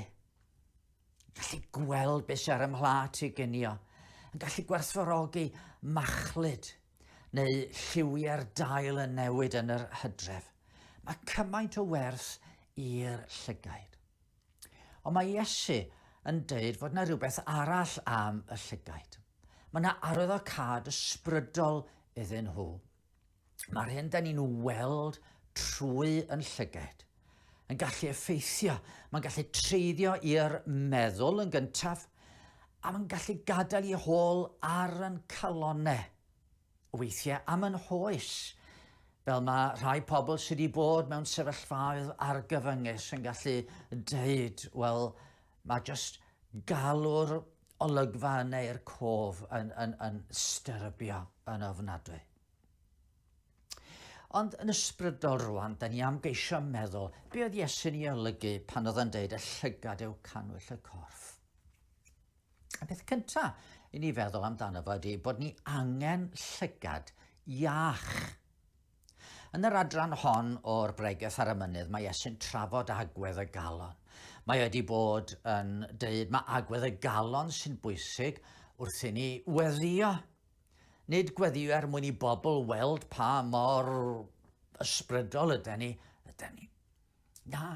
Gallu gweld beth sy'n ar y mhlat i gynio. Yn gallu gwerthfawrogi machlud neu lliwiau'r dail yn newid yn yr hydref. Mae cymaint o werth i'r llygaid. Ond mae Iesu yn deud fod yna rhywbeth arall am y llygaid. Mae yna arwyddocâd ysbrydol iddyn nhw. Mae'r hyn da ni'n weld trwy yn llygaid yn gallu effeithio, mae'n gallu treiddio i'r meddwl yn gyntaf, a mae'n gallu gadael i hôl ar yn calonau, weithiau am yn hoes. Fel mae rhai pobl sydd wedi bod mewn sefyllfaoedd argyfyngus yn gallu deud, wel, mae jyst galw'r olygfa yna i'r cof yn, yn, yn styrbio yn ofnadwy. Ond yn ysbrydol rwan, da ni am geisio meddwl, be oedd Iesu'n ei olygu pan oedd yn deud y llygad yw cannwyll y corff? Y peth cyntaf i ni feddwl amdano fo ydy bod ni angen llygad iach. Yn yr adran hon o'r bregeth ar y mynydd, mae Iesu'n trafod agwedd y galon. Mae wedi bod yn deud mae agwedd y galon sy'n bwysig wrth i ni weddio. Nid gweddio er mwyn i bobl weld pa mor ysbrydol yden ni, yden ni. Na,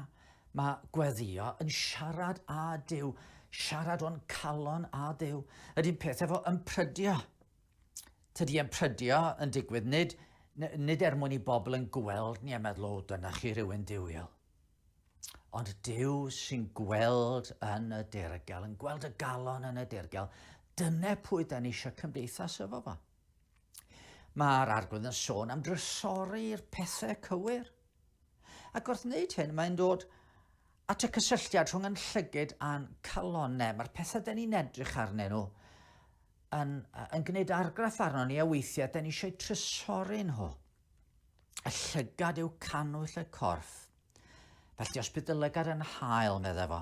mae gweddio yn siarad â Duw, siarad o'n calon â Duw. Ydy'n peth efo ymprydio. Tydi ymprydio yn digwydd nid, nid er mwyn i bobl yn gweld ni a meddwl, o, dyna chi rhywun duwiol. Ond Duw sy'n gweld yn y dirgel, yn gweld y galon yn y dirgel, dyna pwy da ni eisiau cymdeithas efo fo. Mae'r arglwydd yn sôn am drysori'r pethau cywir. Ac wrth wneud hyn, mae'n dod at y cysylltiad rhwng yn llygyd a'n calonau. Mae'r pethau da ni'n edrych arnyn nhw yn, yn gwneud argraff arno ni a weithiau da ni eisiau trysori nhw. Y llygad yw cannwyll y corff. Felly os bydd dy lygad yn hael, meddai fo,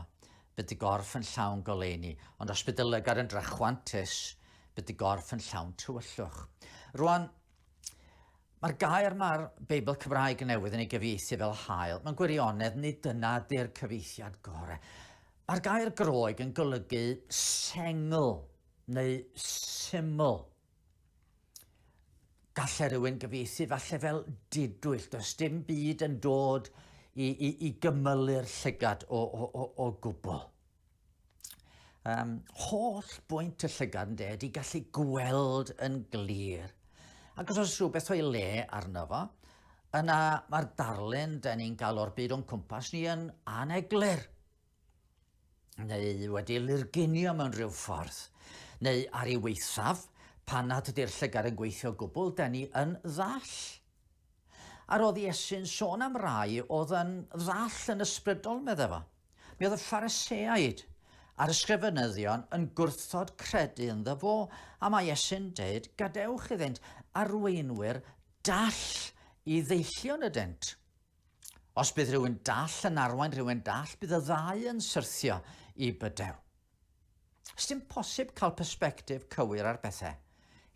bydd dy gorff yn llawn goleuni, ond os bydd dy lygad yn drachwantus, bydd dy gorff yn llawn tywyllwch. Rwan, mae'r gair mae'r Beibl Cymraeg Newydd yn ei gyfieithu fel hael. Mae'n gwirionedd, nid dyna di'r cyfieithiad gorau. Mae'r gair Groeg yn golygu sengl neu syml. Gallai rhywun gyfieithu falle fel didwyll, does dim byd yn dod i, i, i gymylu'r llygad o, o, o, o gwbl. Um, holl bwynt y llygad yn dweud i gallu gweld yn glir. Ac os oes rhywbeth o'i le arno fo, yna mae'r darlun da ni'n gael o'r byd o'n cwmpas ni yn aneglur. neu wedi lurgunio mewn rhyw ffordd, neu ar ei waethaf, pan nad ydy'r llygad yn gweithio o gwbl, da ni yn ddall. A roedd Iesu'n sôn am rai oedd yn ddall yn ysbrydol, meddai fo. Mi oedd y Phariseaid a'r ysgrifenyddion yn gwrthod credu ynddo fo, a mae Iesu'n deud, gadewch iddynt arweinwyr dall i ddeillion ydynt. Os bydd rhywun dall yn arwain rhywun dall, bydd y ddau yn syrthio i bydew. Sdim posib cael persbectif cywir ar bethau.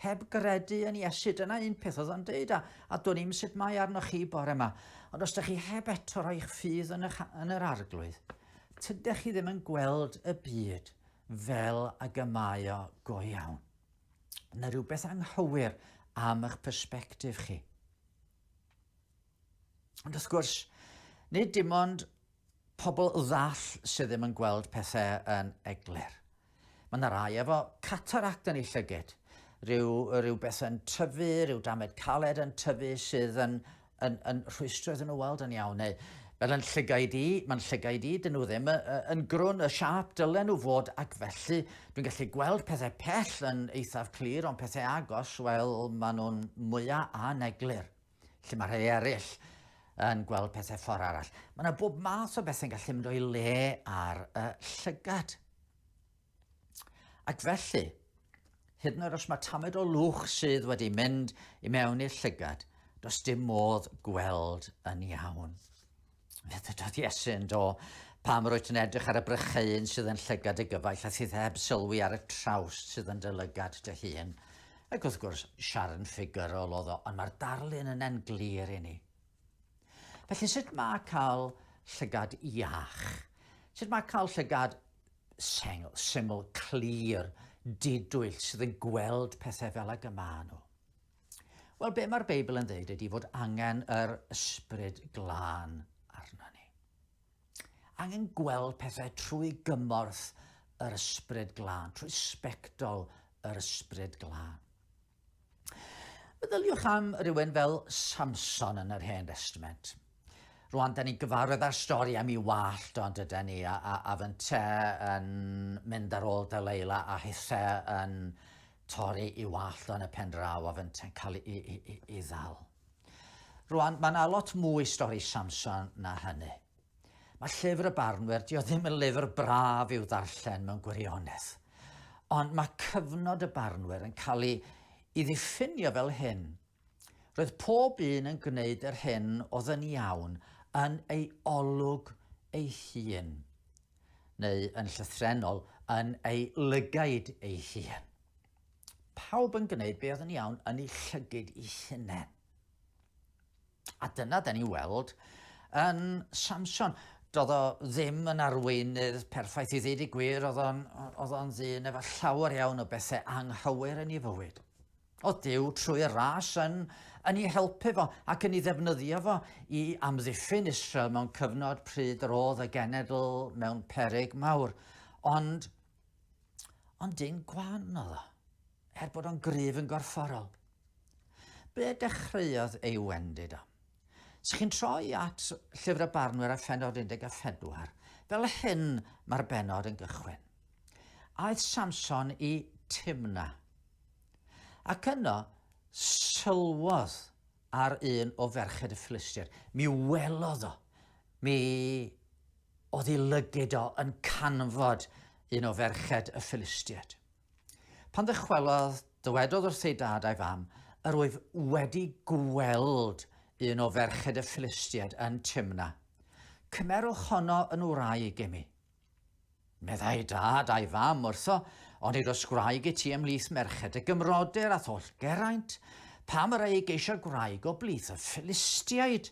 Heb gredu yn Iesu, dyna un peth oedd o'n deud, a, a dwn i'm sut mae arnoch chi bore yma. Ond os ydych chi heb eto roi'ch ffydd yn, eich, yn yr arglwydd, tydych chi ddim yn gweld y byd fel ag y mae o go iawn. Yna rhywbeth anghywir am eich persbectif chi. Ond wrth gwrs, nid dim ond pobl ddall sydd ddim yn gweld pethau yn eglur. Mae yna rai efo cataract yn eu llyged, rhyw, rhyw beth yn tyfu, rhyw damed caled yn tyfu sydd yn, yn, yn rhwystro iddyn nhw weld yn iawn, neu fel yn llygaid i, mae'n llygaid i, dyn nhw ddim yn grwn y siâp dylen nhw fod ac felly dwi'n gallu gweld pethau pell yn eithaf clir, ond pethau agos, wel, maen nhw'n mwyaf aneglur. lle mae rhai eraill yn gweld pethau ffordd arall. Mae yna bob math o bethau'n gallu mynd o'i le ar y llygad. Ac felly, hyd yn oed os mae tamed o lwch sydd wedi mynd i mewn i'r llygad, does dim modd gweld yn iawn. Fe ddydodd Iesu yn do, pam rwyt yn edrych ar y brycheuyn sydd yn llygad y gyfaill a sydd heb sylwi ar y trawst sydd yn dy lygad dy hun. Ac wrth gwrs, siarad yn ffigurol oedd o, ond mae'r darlun yna'n glir i ni. Felly sut mae cael llygad iach? Sut mae cael llygad sengl, syml, clir, didwyll, sydd yn gweld pethau fel ag y maen nhw? Wel, be mae'r Beibl yn dweud ydy fod angen yr ysbryd glân arno ni. Angen gweld pethau trwy gymorth yr ysbryd glân, trwy sbectol yr ysbryd glân. Meddyliwch am rywun fel Samson yn yr Hen Destament. Rwan, da ni'n gyfarwydd â'r stori am ei wallt, ond ydy ni, a, a, a fynte yn mynd ar ôl Deleila a hithe yn torri i wallt o yn y pen draw a fynte'n cael ei, ei, ei, ei ddal. Rwan, mae yna lot mwy stori Samson na hynny. Mae llyfr y barnwyr, di o ddim yn lyfr braf i'w ddarllen mewn gwirionedd. Ond mae cyfnod y barnwyr yn cael ei, ei ddiffinio fel hyn. Roedd pob un yn gwneud yr hyn oedd yn iawn yn ei olwg ei hun, neu yn llythrennol, yn ei lygaid ei hun. Pawb yn gwneud be oedd yn iawn yn ei llygid ei hunain. A dyna da ni'n weld yn Samson. Doedd o ddim yn arweinydd perffaith i ddweud y gwir, oedd o'n, oedd o'n ddyn efo llawer iawn o bethau anghywir yn ei fywyd. Oedd Duw trwy'r ras yn, yn ei helpu fo ac yn ei ddefnyddio fo i amddiffyn Israel mewn cyfnod pryd yr oedd y genedl mewn peryg mawr. Ond, ond dyn gwan oedd o, er bod o'n gryf yn gorfforol. Be dechreuodd ei wendid o? Os chi'n troi at Llyfr y Barnwyr a phennod 14, fel hyn mae'r bennod yn gychwyn. Aeth Samson i Timna, ac yno sylwodd ar un o ferched y Philistiaid. Mi welodd o, mi oedd ei lygid o yn canfod un o ferched y Philistiaid. Pan ddychwelodd, dywedodd wrth ei dad a'i fam, Yr wyf wedi gweld un o ferched y Philistiaid yn Timna. Cymerwch honno yn wraig i mi. Meddai dad a'i fam wrtho, Onid oes gwraig i ti ymhlith merched y gymrodyr a'th holl geraint? Pam yr ei geisio gwraig o blith y Philistiaid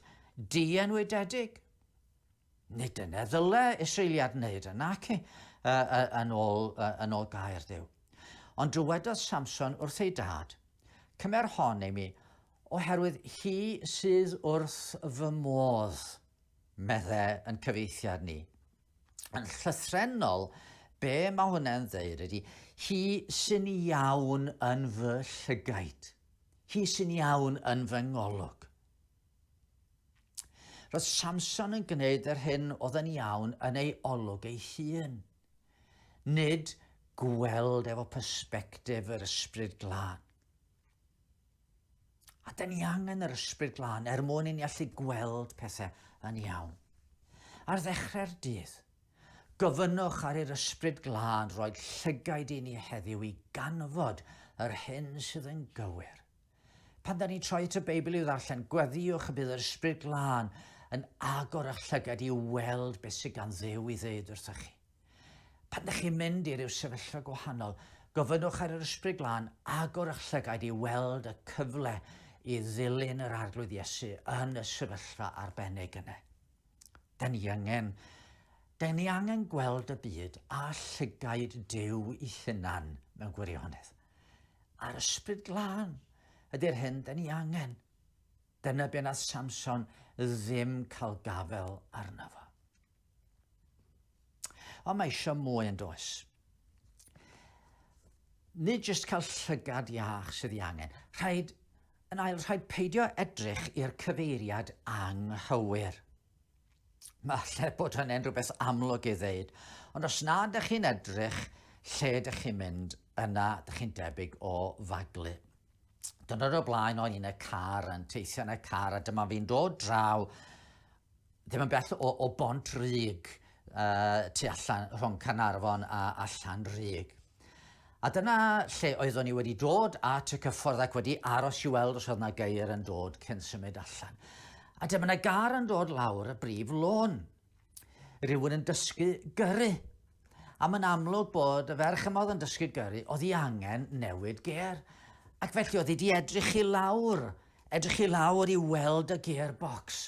dienwydedig? Nid dyna ddyle Israeliad wneud, naci, yn ôl, yn ôl gair Dduw. Ond dywedodd Samson wrth ei dad, Cymer hon i mi, oherwydd hi sydd wrth fy modd, medde yn cyfeithiad ni. Yn llythrennol, be mae hwnna'n ddeud ydy, hi sy'n iawn yn fy llygaid. Hi sy'n iawn yn fy ngolwg. Roedd Samson yn gwneud yr hyn oedd yn iawn yn ei olwg ei hun. Nid gweld efo persbectif yr ysbryd glân. A da ni angen yr ysbryd glân er mwyn i ni allu gweld pethau yn iawn. Ar ddechrau'r dydd, gofynnwch ar i'r ysbryd glân roi llygaid i ni heddiw i ganfod yr hyn sydd yn gywir. Pan da ni'n troi at y Beibl i'w ddarllen, gweddïwch y bydd yr Ysbryd Glân yn agor eich llygad i weld beth sydd gan Dduw i ddeud wrthych chi. Pan da chi'n mynd i ryw sefyllfa gwahanol, gofynnwch ar yr Ysbryd Glân agor eich llygaid i weld y cyfle i ddilyn yr Arglwydd Iesu yn y sefyllfa arbennig yna. Da ni angen, da ni angen gweld y byd a llygaid Duw i hunan mewn gwirionedd. A'r ysbryd glân ydy'r hyn da ni angen. Dyna be nath Samson ddim cael gafel arno fo. Ond mae eisiau mwy yn does. Nid jyst cael llygad iach sydd ei angen. Rhaid, yn ail, rhaid peidio edrych i'r cyfeiriad anghywir. Falle bod hynny'n rhywbeth amlwg i ddeud, ond os na ydych chi'n edrych lle ydych chi'n mynd, yna ydych chi'n debyg o faglu. Dyna'r o blaen o'n i'n y car, yn teithio yn y car, a dyma fi'n dod draw, ddim yn bell o, o Bont Rug, uh, tu allan rhwng Caernarfon a, a Llanrug. A dyna lle oeddwn i wedi dod at y cyffordd ac wedi aros i weld os oedd 'na geir yn dod cyn symud allan. A dyma 'na gar yn dod lawr y brif lôn. Rhywun yn dysgu gyrru. A mae'n amlwg bod y ferch yma oedd yn dysgu gyrru, oedd hi angen newid gêr. Ac felly oedd hi wedi edrych i lawr, edrych i lawr i weld y gearbox.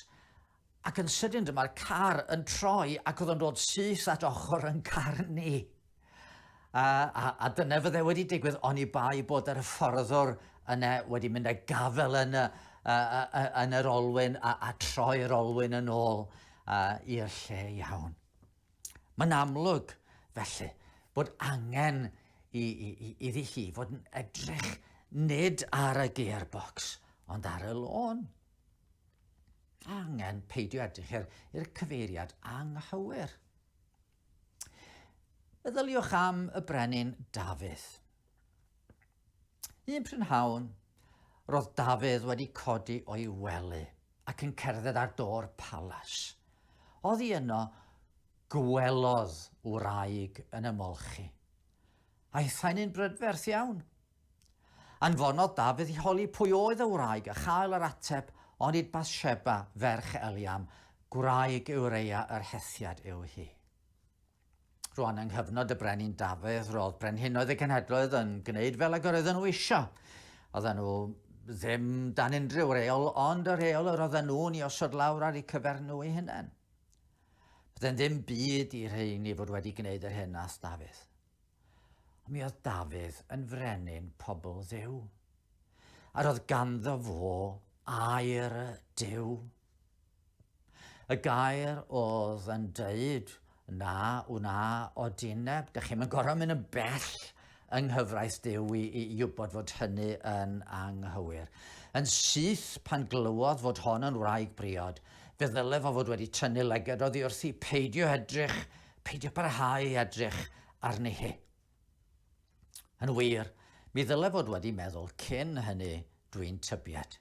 Ac yn sydyn dyma'r car yn troi ac oedd o'n dod syth at ochr yn car ni. A, a, a dyna fydde wedi digwydd oni bai bod yr hyfforddwr yna wedi mynd â gafel yn, y, uh, yn yr olwyn a, a troi'r olwyn yn ôl uh, i'r lle iawn. Mae'n amlwg, felly, bod angen i, i, i, iddi hi fod yn edrych nid ar y gearbox, ond ar y lôn. Angen peidio edrych i'r cyfeiriad anghywir. Meddyliwch am y brenin Dafydd. Un prynhawn, roedd Dafydd wedi codi o'i wely. ac yn cerdded ar do'r palas. Oddi yno, gwelodd wraig yn ymolchi. Aethai'n un brydferth iawn. Anfonodd Dafydd i holi pwy oedd y wraig a chael yr ateb, Onid Bathsheba, ferch Eliam, gwraig Ureia yr Hethiad yw hi. Rwan yng nghyfnod y brenin Dafydd, roedd brenhinoedd y cenhedloedd yn gwneud fel ag yr oedden nhw eisiau. Oedden nhw ddim dan unrhyw reol, ond y rheol yr oedden nhw'n ei osod lawr ar eu cyfer nhw eu hunain. Bydde'n ddim byd i rheini fod wedi gwneud yr hyn nath Dafydd. Ond mi oedd Dafydd yn frenin pobl Dduw. A roedd ganddo fo air Duw. Y gair oedd yn deud na wna odineb. Dych chi'm yn gorfod mynd yn bell yng nghyfraith Duw i, i, i wybod fod hynny yn anghywir. Yn syth pan glywodd fod hon yn wraig briod, fe ddyle fo fod wedi tynnu leged oddi wrthi, peidio edrych, peidio parhau i edrych arni hi. Yn wir, mi ddyle fod wedi meddwl cyn hynny, dwi'n tybied.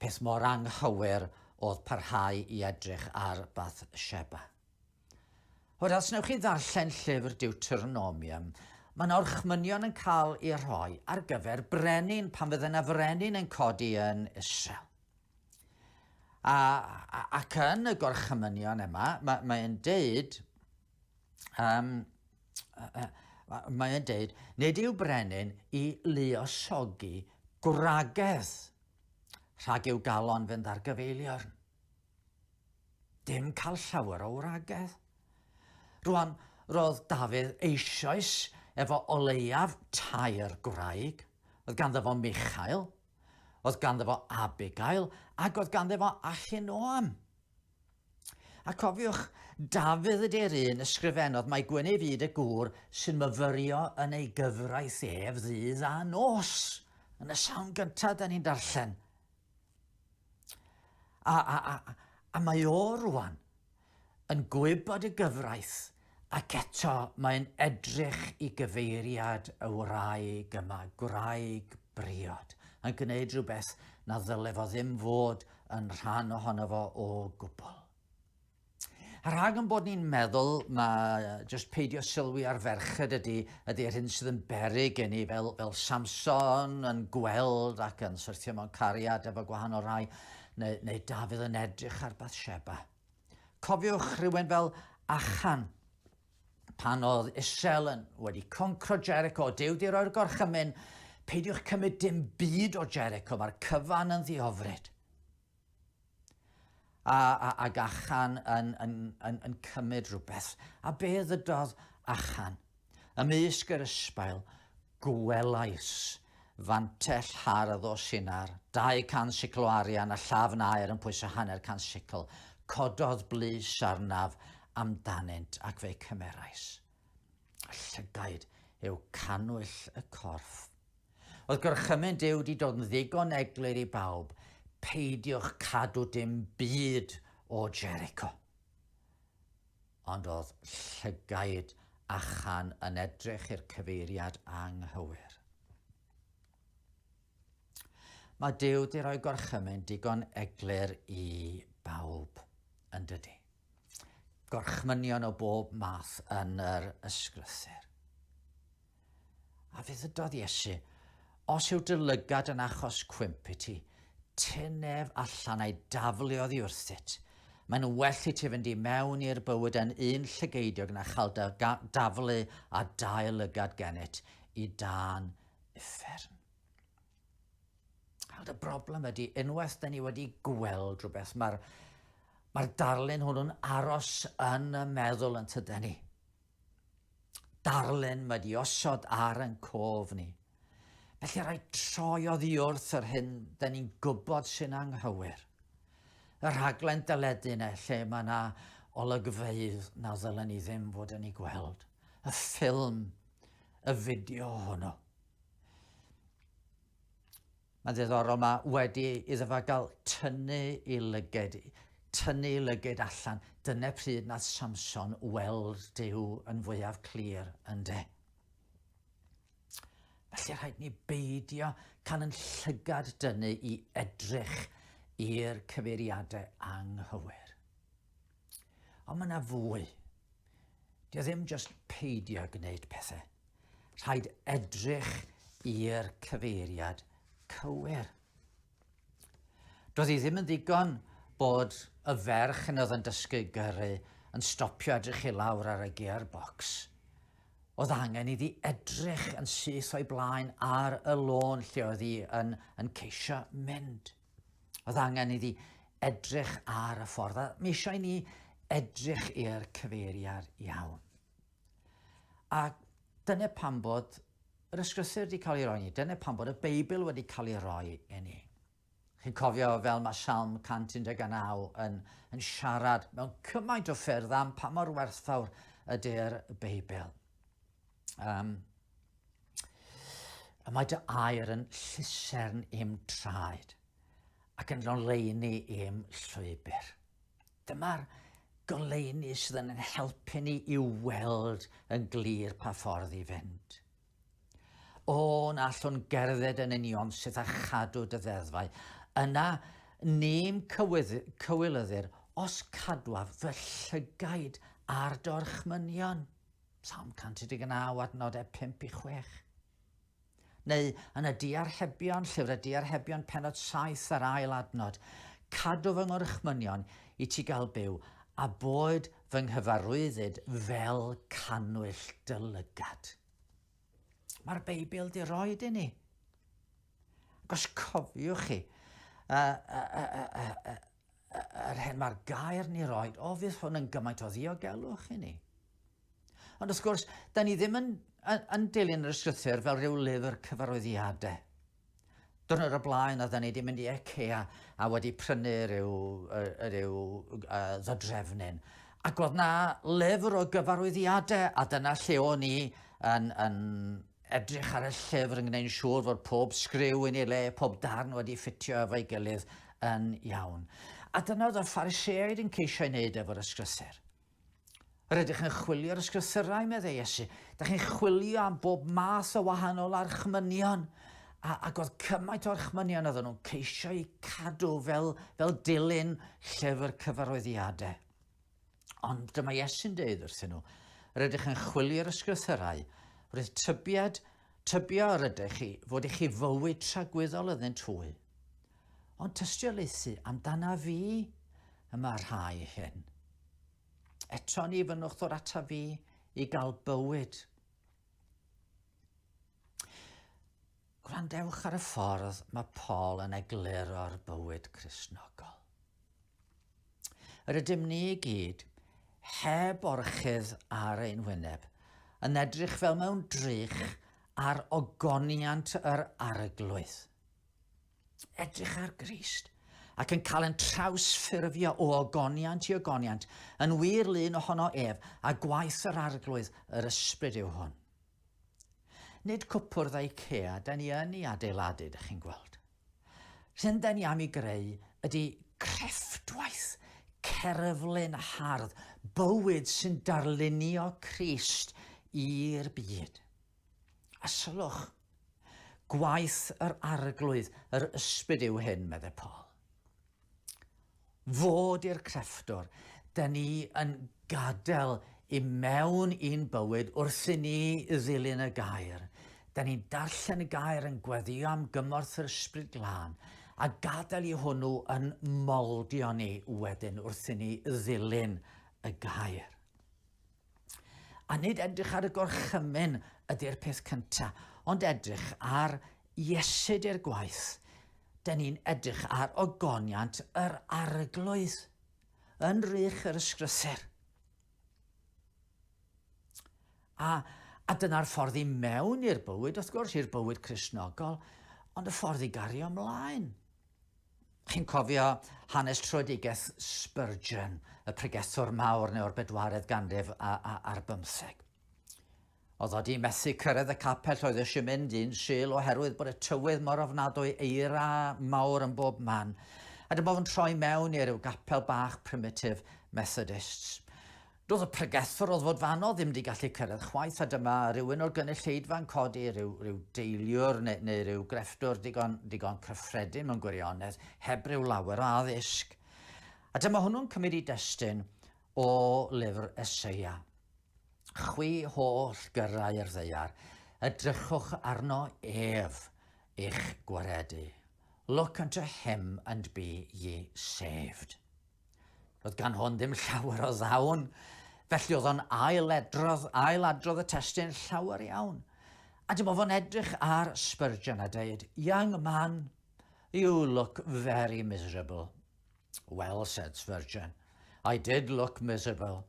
Peth mor anghywir oedd parhau i edrych ar Bathsheba. Wel, os wnewch chi ddarllen llyfr Deuteronomium, mae yna orchmynion yn cael eu rhoi ar gyfer brenin pan fydde yna frenin yn codi yn Israel. A, ac yn y gorchmynion yma, mae'n mae deud, um, mae'n deud, nid yw brenin i luosogi gwragedd rhag i'w galon fynd ar gyfeiliorn. Dim cael llawer o wragedd. Rwan, roedd Dafydd eisoes efo o leiaf tair gwraig. Oedd ganddo fo Michael, oedd ganddo fo Abigail, ac oedd ganddo fo Ahinoam. A cofiwch, Dafydd ydy'r un ysgrifennodd mai gwyn ei fyd y gŵr sy'n myfyrio yn ei gyfraith ef ddydd a nos. Yn y salm gyntaf, da ni'n darllen. A, a, a, a mae o rwan yn gwybod y gyfraith ac eto mae'n edrych i gyfeiriad y wraig yma, gwraig briod, yn gwneud rhywbeth na ddyle fo ddim fod yn rhan ohono fo o gwbl. A rhag yn bod ni'n meddwl mae jyst peidio sylwi ar ferched ydy, ydy'r hyn sydd yn beryg i ni, fel, fel Samson yn gweld ac yn syrthio mewn cariad efo gwahanol rai, neu, neu Dafydd yn edrych ar Bathsheba. Cofiwch rhywun fel Achan, pan oedd Israel yn wedi concro Jericho, Duw di roi'r gorchymyn, peidiwch cymryd dim byd o Jericho, mae'r cyfan yn ddiofryd. A, a, ag Achan yn, yn, yn, yn cymryd rhywbeth. A be ddydodd Achan? Ymysg yr ysbail, gwelais fantell hardd o Sinar, 200 sicl o arian a llafn aer yn pwyso hanner can sicl. Cododd blys arnaf amdanynt ac fe'i cymerais. Llygaid yw cannwyll y corff. Oedd gorchymyn Duw 'di dod yn ddigon eglur i bawb, peidiwch cadw dim byd o Jericho. Ond oedd llygaid Achan yn edrych i'r cyfeiriad anghywir. Mae Duw 'di rhoi gorchymyn digon eglur i bawb, yn dydy? Gorchmynion o bob math yn yr ysgrythur. A fe ddydodd Iesu, Os yw dy lygad yn achos cwymp i ti, tyn ef allan a'i daflu oddi wrthyt. Mae'n well i ti fynd i mewn i'r bywyd yn un llygeidiog na chael dy daflu a dau lygad gennyt i dân uffern. Wel, y broblem ydy, unwaith da ni wedi gweld rhywbeth, mae'r mae darlun hwnnw'n aros yn y meddwl yn tyden ni. Darlun mae di osod ar yn cof ni. Felly rhaid troi oddi wrth yr hyn da ni'n gwybod sy'n anghywir. Y rhaglen deledu yna lle mae yna olygfeydd na ddylen ni ddim fod yn ei gweld. Y ffilm, y fideo hwnnw. Mae'n ddiddorol, mae wedi iddo fo gael tynnu i lyged, tynnu i lyged allan. Dyna pryd nath Samson weld Duw yn fwyaf clir, ynde? Felly rhaid ni beidio cael yn llygad dynnu i edrych i'r cyfeiriadau anghywir. Ond mae yna fwy. Dio ddim jyst peidio gwneud pethau. Rhaid edrych i'r cyfeiriad cywir. Doedd hi ddim yn ddigon bod y ferch yn oedd yn dysgu gyrru yn stopio edrych i lawr ar y gearbox. Oedd angen iddi edrych yn syth o'i blaen ar y lôn lle oedd hi yn, yn ceisio mynd. Oedd angen iddi edrych ar y ffordd. A mi eisiau i ni edrych i'r cyfeiriad iawn. A dyna pam bod yr ysgrythur wedi cael ei roi i ni. Dyna pam bod y Beibl wedi cael ei roi i ni. Chi'n cofio fel mae Salm 119 yn, yn siarad mewn cymaint o ffyrdd am pa mor werthfawr ydy'r Beibl. Um, y mae dy air yn llusern i'm traed ac yn ngoleuni i'm llwybr. Dyma'r goleuni sydd yn helpu ni i weld yn glir pa ffordd i fynd. O, na allwn gerdded yn union sydd â chadw dy ddeddfau. Yna, ni'm cywilyddir os cadwaf fy llygaid ar dy orchmynion. Salm 119, adnodau 5 i 6. Neu yn y Diarhebion, Llyfr y Diarhebion, pennod 7 a'r ail adnod, Cadw fy ngorchmynion i ti gael byw, a boed fy nghyfarwyddyd fel cannwyll dy lygad. Mae'r Beibl di roed i ni. Ac os cofiwch chi, yr hyn mae'r gair ni roed, o fydd hwn yn gymaint o ddiogelwch i ni. Ond wrth gwrs, da ni ddim yn, yn, yn dilyn yr ysgrythur fel rhyw lyfr cyfarwyddiadau. Dwrnod o'r blaen, oedden ni wedi mynd i Ikea a wedi prynu rhyw, rhyw uh, ddodrefnyn. Ac oedd na lyfr o gyfarwyddiadau, a dyna lle o'n i yn, yn edrych ar y llyfr yn gwneud yn siŵr fod pob sgriw yn ei le, pob darn wedi ffitio efo'i gilydd yn iawn. A dyna oedd y Phariseaid yn ceisio ei wneud efo'r ysgrythur. Yr ydych yn chwilio'r ysgrythurau, meddai Iesu. Da chi'n chwilio am bob math o wahanol archmynion. A, ac oedd cymaint o archmynion oedden nhw'n ceisio eu cadw fel, fel dilyn llyfr cyfarwyddiadau. Ond dyma Iesu'n deud wrthyn nhw, yr ydych yn chwilio'r ysgrythurau, roedd tybied, tybio yr ydych chi fod i chi fywyd tragwyddol iddynt hwy. Ond tystiolaethu amdana fi y mae rhai hyn. Eto ni fynnwch ddod ata fi i gael bywyd. Gwrandewch ar y ffordd mae Paul yn egluro'r bywyd Cristnogol. Yr ydym ni i gyd, heb orchudd ar ein wyneb, yn edrych fel mewn drych ar ogoniant yr arglwydd. Edrych ar Grist, ac yn cael yn trawsffurfio o ogoniant i ogoniant, yn wir lun ohono ef, a gwaith yr Arglwydd, yr Ysbryd yw hwn. Nid cwpwrdd IKEA da ni yn ei adeiladu, da chi'n gweld. Rhyn da ni am ei greu ydy crefftwaith, cerflun hardd, bywyd sy'n darlunio Crist i'r byd. A sylwch, gwaith yr arglwydd, yr ysbryd yw hyn, meddai Paul. Fod i'r crefftwr, da ni yn gadael i mewn i'n bywyd wrth i ni ddilyn y gair. Da ni'n darllen y gair yn gweddio am gymorth yr ysbryd glân a gadael i hwnnw yn moldio ni wedyn wrth i ni ddilyn y gair. A nid edrych ar y gorchymyn ydy'r peth cyntaf, ond edrych ar Iesu i'r gwaith. Dyn ni'n edrych ar ogoniant yr arglwydd yn rych yr ysgrythur. A, a dyna'r ffordd i mewn i'r bywyd, wrth gwrs, i'r bywyd Cristnogol, ond y ffordd i gario ymlaen. Chi'n cofio hanes tröedigaeth Spurgeon, y pregethwr mawr neu o'r bedwaredd ganrif ar bymtheg. Oedd o di methu cyrraedd y capel oedd eisiau mynd un Sul oherwydd bod y tywydd mor ofnadwy, eira mawr yn bob man. A dyma fo'n troi mewn i ryw gapel bach primitive Methodists. Doedd y pregethwr oedd fod fanno ddim wedi gallu cyrraedd chwaith, a dyma rhywun o'r gynulleidfa'n codi, rhyw, rhyw deiliwr neu, neu rhyw grefftwr digon, digon cyffredin mewn gwirionedd, heb ryw lawer o addysg. A dyma hwnnw'n cymryd i destun o lyfr Eseia. Chwi holl gyrrau'r ddaear, edrychwch arno ef i'ch gwaredu. Look unto him and be ye saved. Doedd gan hwn ddim llawer o ddawn, felly oedd o'n ail-edrodd, ail-adrodd y testun llawer iawn. A dyma fo'n edrych ar Spurgeon a dweud, Young man, you look very miserable. Well, said Spurgeon, I did look miserable,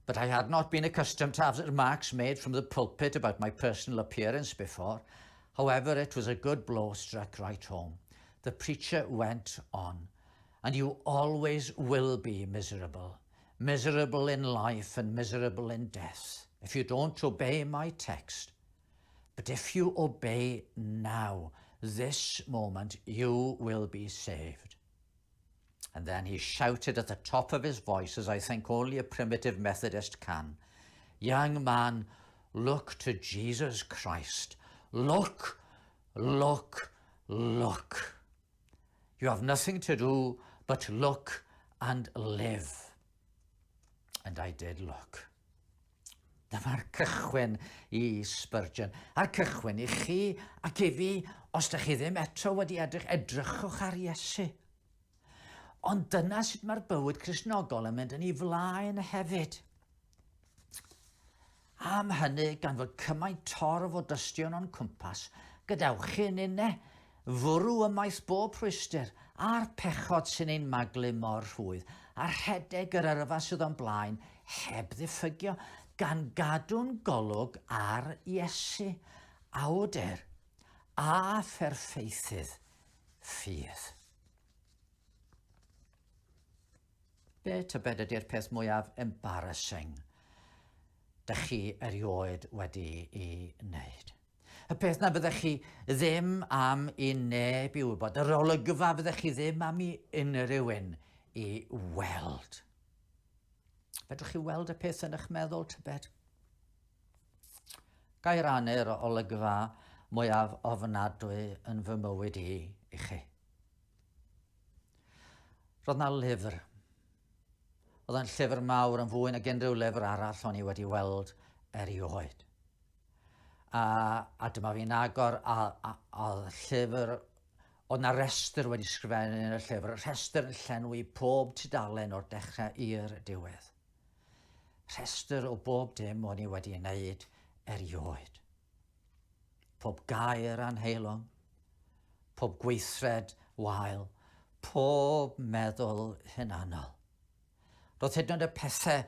but I had not been accustomed to have remarks made from the pulpit about my personal appearance before. However, it was a good blow struck right home. The preacher went on. And you always will be miserable. Miserable in life and miserable in death if you don't obey my text. But if you obey now, this moment, you will be saved. And then he shouted at the top of his voice, as I think only a primitive Methodist can, Young man, look to Jesus Christ. Look, look, look. You have nothing to do but look and live. And I did look. Dyma'r cychwyn i Spurgeon, a'r cychwyn i chi ac i fi, os da chi ddim eto wedi edrych, edrychwch ar Iesu. Ond dyna sut mae'r bywyd Cristnogol yn mynd yn ei flaen hefyd. Am hynny, gan fod cymaint torf o dystion o'n cwmpas, gadewch i ninne fwrw ymaith bob rhwystr a'r pechod sy'n ein maglu mor rhwydd, a rhedeg yr yrfa sydd o'n blaen heb ddiffygio, gan gadw'n golwg ar Iesu, awdur a pherffeithydd ffydd. Be tybed ydy'r peth mwyaf embarrassing dych chi erioed wedi i wneud? Y peth na fyddech chi ddim am i neb i wybod, yr olygfa fyddech chi ddim am i unrhyw un i weld. Fedrwch chi weld y peth yn eich meddwl, tybed? Ga i rannu'r olygfa mwyaf ofnadwy yn fy mywyd i i chi. Roedd 'na lyfr. Oedd e'n llyfr mawr yn fwy nag unrhyw lyfr arall o'n i wedi weld erioed. A, a dyma fi'n agor a, a, a llyfr, oedd na restr wedi sgrifennu yn y llyfr, rhestr yn llenwi pob tudalen o'r dechrau i'r diwedd. Rhestr o bob dim o'n i wedi wneud erioed. Pob gair anheilwng, pob gweithred wael, pob meddwl hunanol. Roedd hyd yn oed y pethau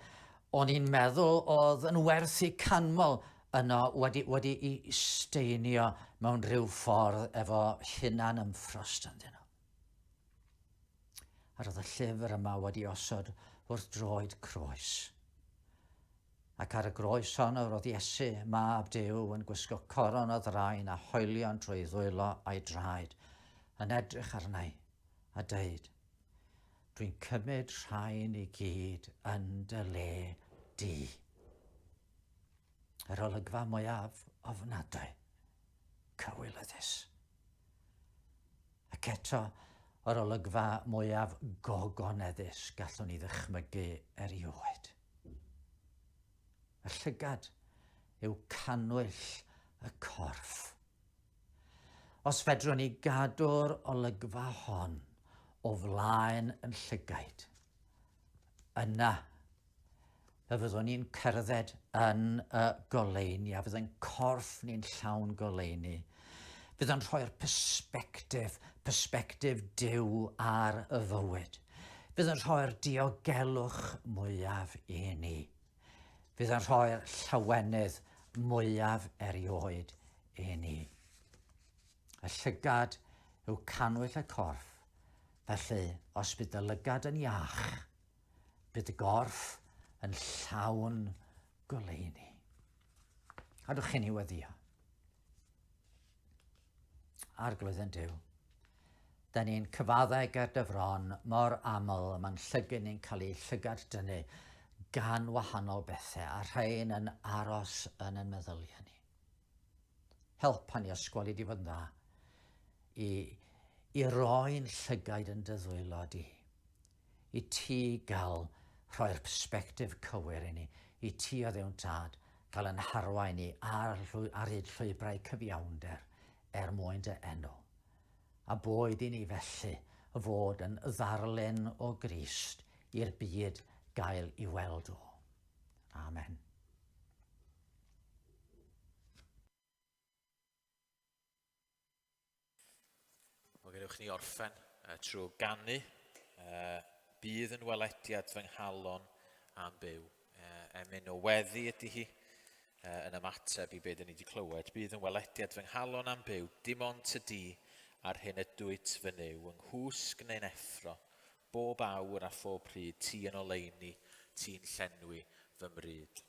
o'n i'n meddwl oedd yn werth eu canmol yno wedi, wedi i steinio mewn rhyw ffordd efo hunan ymffrost ynddyn nhw. A roedd y llyfr yma wedi osod wrth droed croes. Ac ar y groes honno roedd Iesu, Mab Duw, yn gwisgo coron o ddraen a hoelion trwy ei ddwylo a'i draed, yn edrych arna i, a deud, Dwi'n cymryd rhain i gyd yn dy le di. Yr olygfa mwyaf ofnadwy, cywilyddus. Ac eto, yr olygfa mwyaf gogoneddus gallwn ni ddychmygu erioed. Y llygad yw cannwyll y corff. Os fedrwn ni gadw'r olygfa hon o flaen yn llygaid, yna fe fyddwn ni'n cerdded yn y goleuni a fydd yn corff ni'n llawn goleuni. Fydd yn rhoi'r persbectif, persbectif Duw ar y fywyd. Fydd yn rhoi'r diogelwch mwyaf i ni. Fydd yn rhoi'r llawenydd mwyaf erioed i ni. Y llygad yw cannwyll y corff, felly os bydd dy lygad yn iach, bydd dy gorff yn llawn goleuni. Cadwch chi ni weddio. Arglwydd yn Duw, da ni'n cyfaddau ger dy fron mor aml y mae'n llygyn ni'n cael ei llygad dynnu. gan wahanol bethau, a rhain yn aros yn yn meddyliau ni. Helpa ni ysgweli di fod yn dda i, i roi'n llygaid yn dy ddwylo di, i ti gael rhoi'r persbectif cywir i ni, i ti o Dduw'n Tad gael yn harwain ni ar, ar hyd llwybrau cyfiawnder er mwyn dy enw. A boed i ni felly fod yn ddarlun o Grist i'r byd gael i weld o. Amen. Wel, gadewch ni orffen trwy ganu. Bydd yn welediad fy nghalon am byw. Emyn o weddi ydy hi yn ymateb i beth ni wedi clywed. Bydd yn welediad fy nghalon am byw, dim ond ty di a'r hyn ydwyt fy Nuw, yng nghwsg neu'n effro, bob awr a phob pryd, ti yn oleuni, ti'n llenwi fy mryd.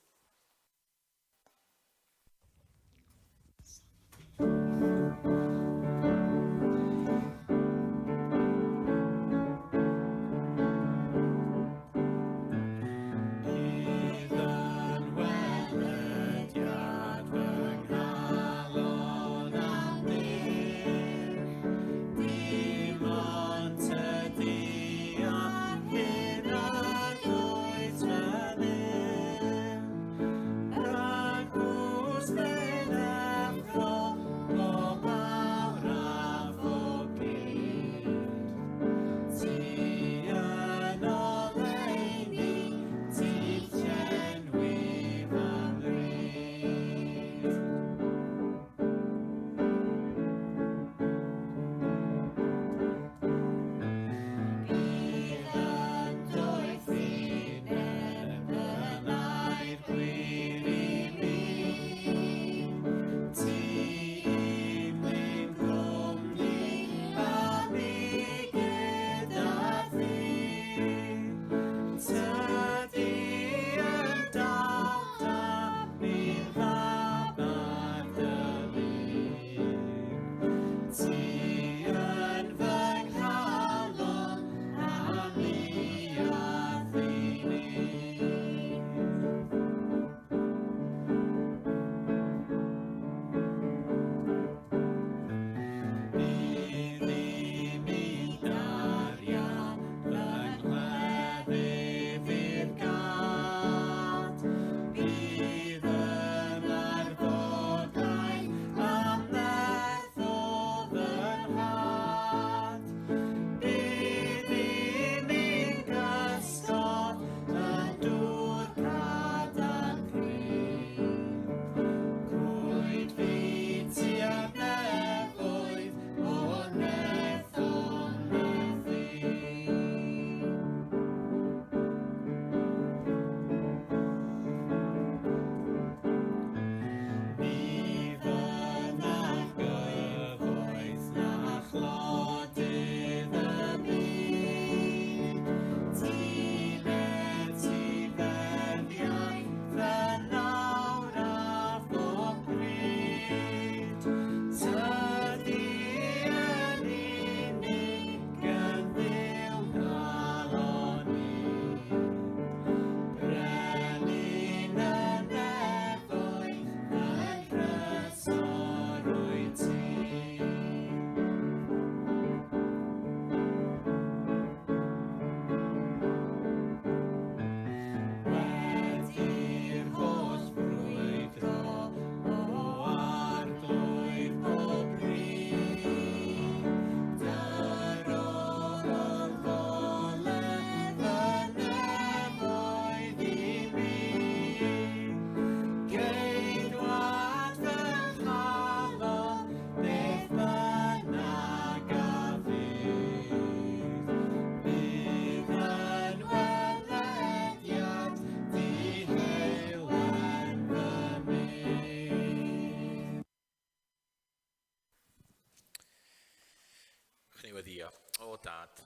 Chwn ni weddio. O dad,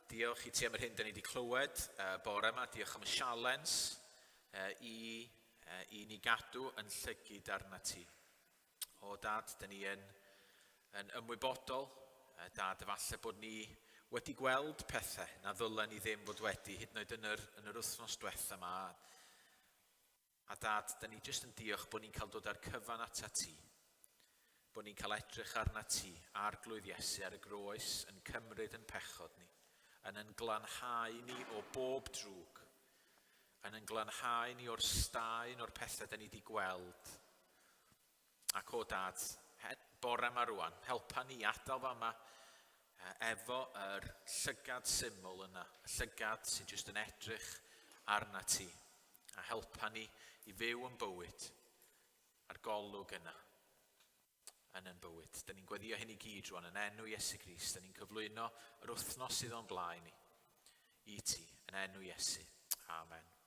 diolch i ti am yr hyn da ni wedi clywed bore yma. Diolch am y sialens i, i ni gadw yn llygyd arna ti. O dad, da ni yn, yn ymwybodol, dad, efallai bod ni wedi gweld pethau na ddylen ni ddim fod wedi, hyd yn oed yn yr, yn yr wythnos diwetha yma. A Dad, da ni jyst yn diolch bod ni'n cael dod â'r cyfan ata ti. Bod ni'n cael edrych arna ti, Arglwydd Iesu, ar y groes, yn cymryd yn pechod ni, yn yn glanhau ni o bob drwg, yn yn glanhau ni o'r staen o'r pethau da ni wedi gweld. Ac o Dad, bore yma rwan, helpa ni adael fama efo yr llygad syml yna, y llygad sy'n jyst yn edrych arna ti, a helpa ni i fyw yn bywyd a'r golwg yna yn yn bywyd. Dyn ni'n gweddio hyn i gyd rwan yn enw Iesu Grist. Dyn ni'n cyflwyno yr wythnos sydd o'n blaen ni i ti yn enw Iesu. Amen.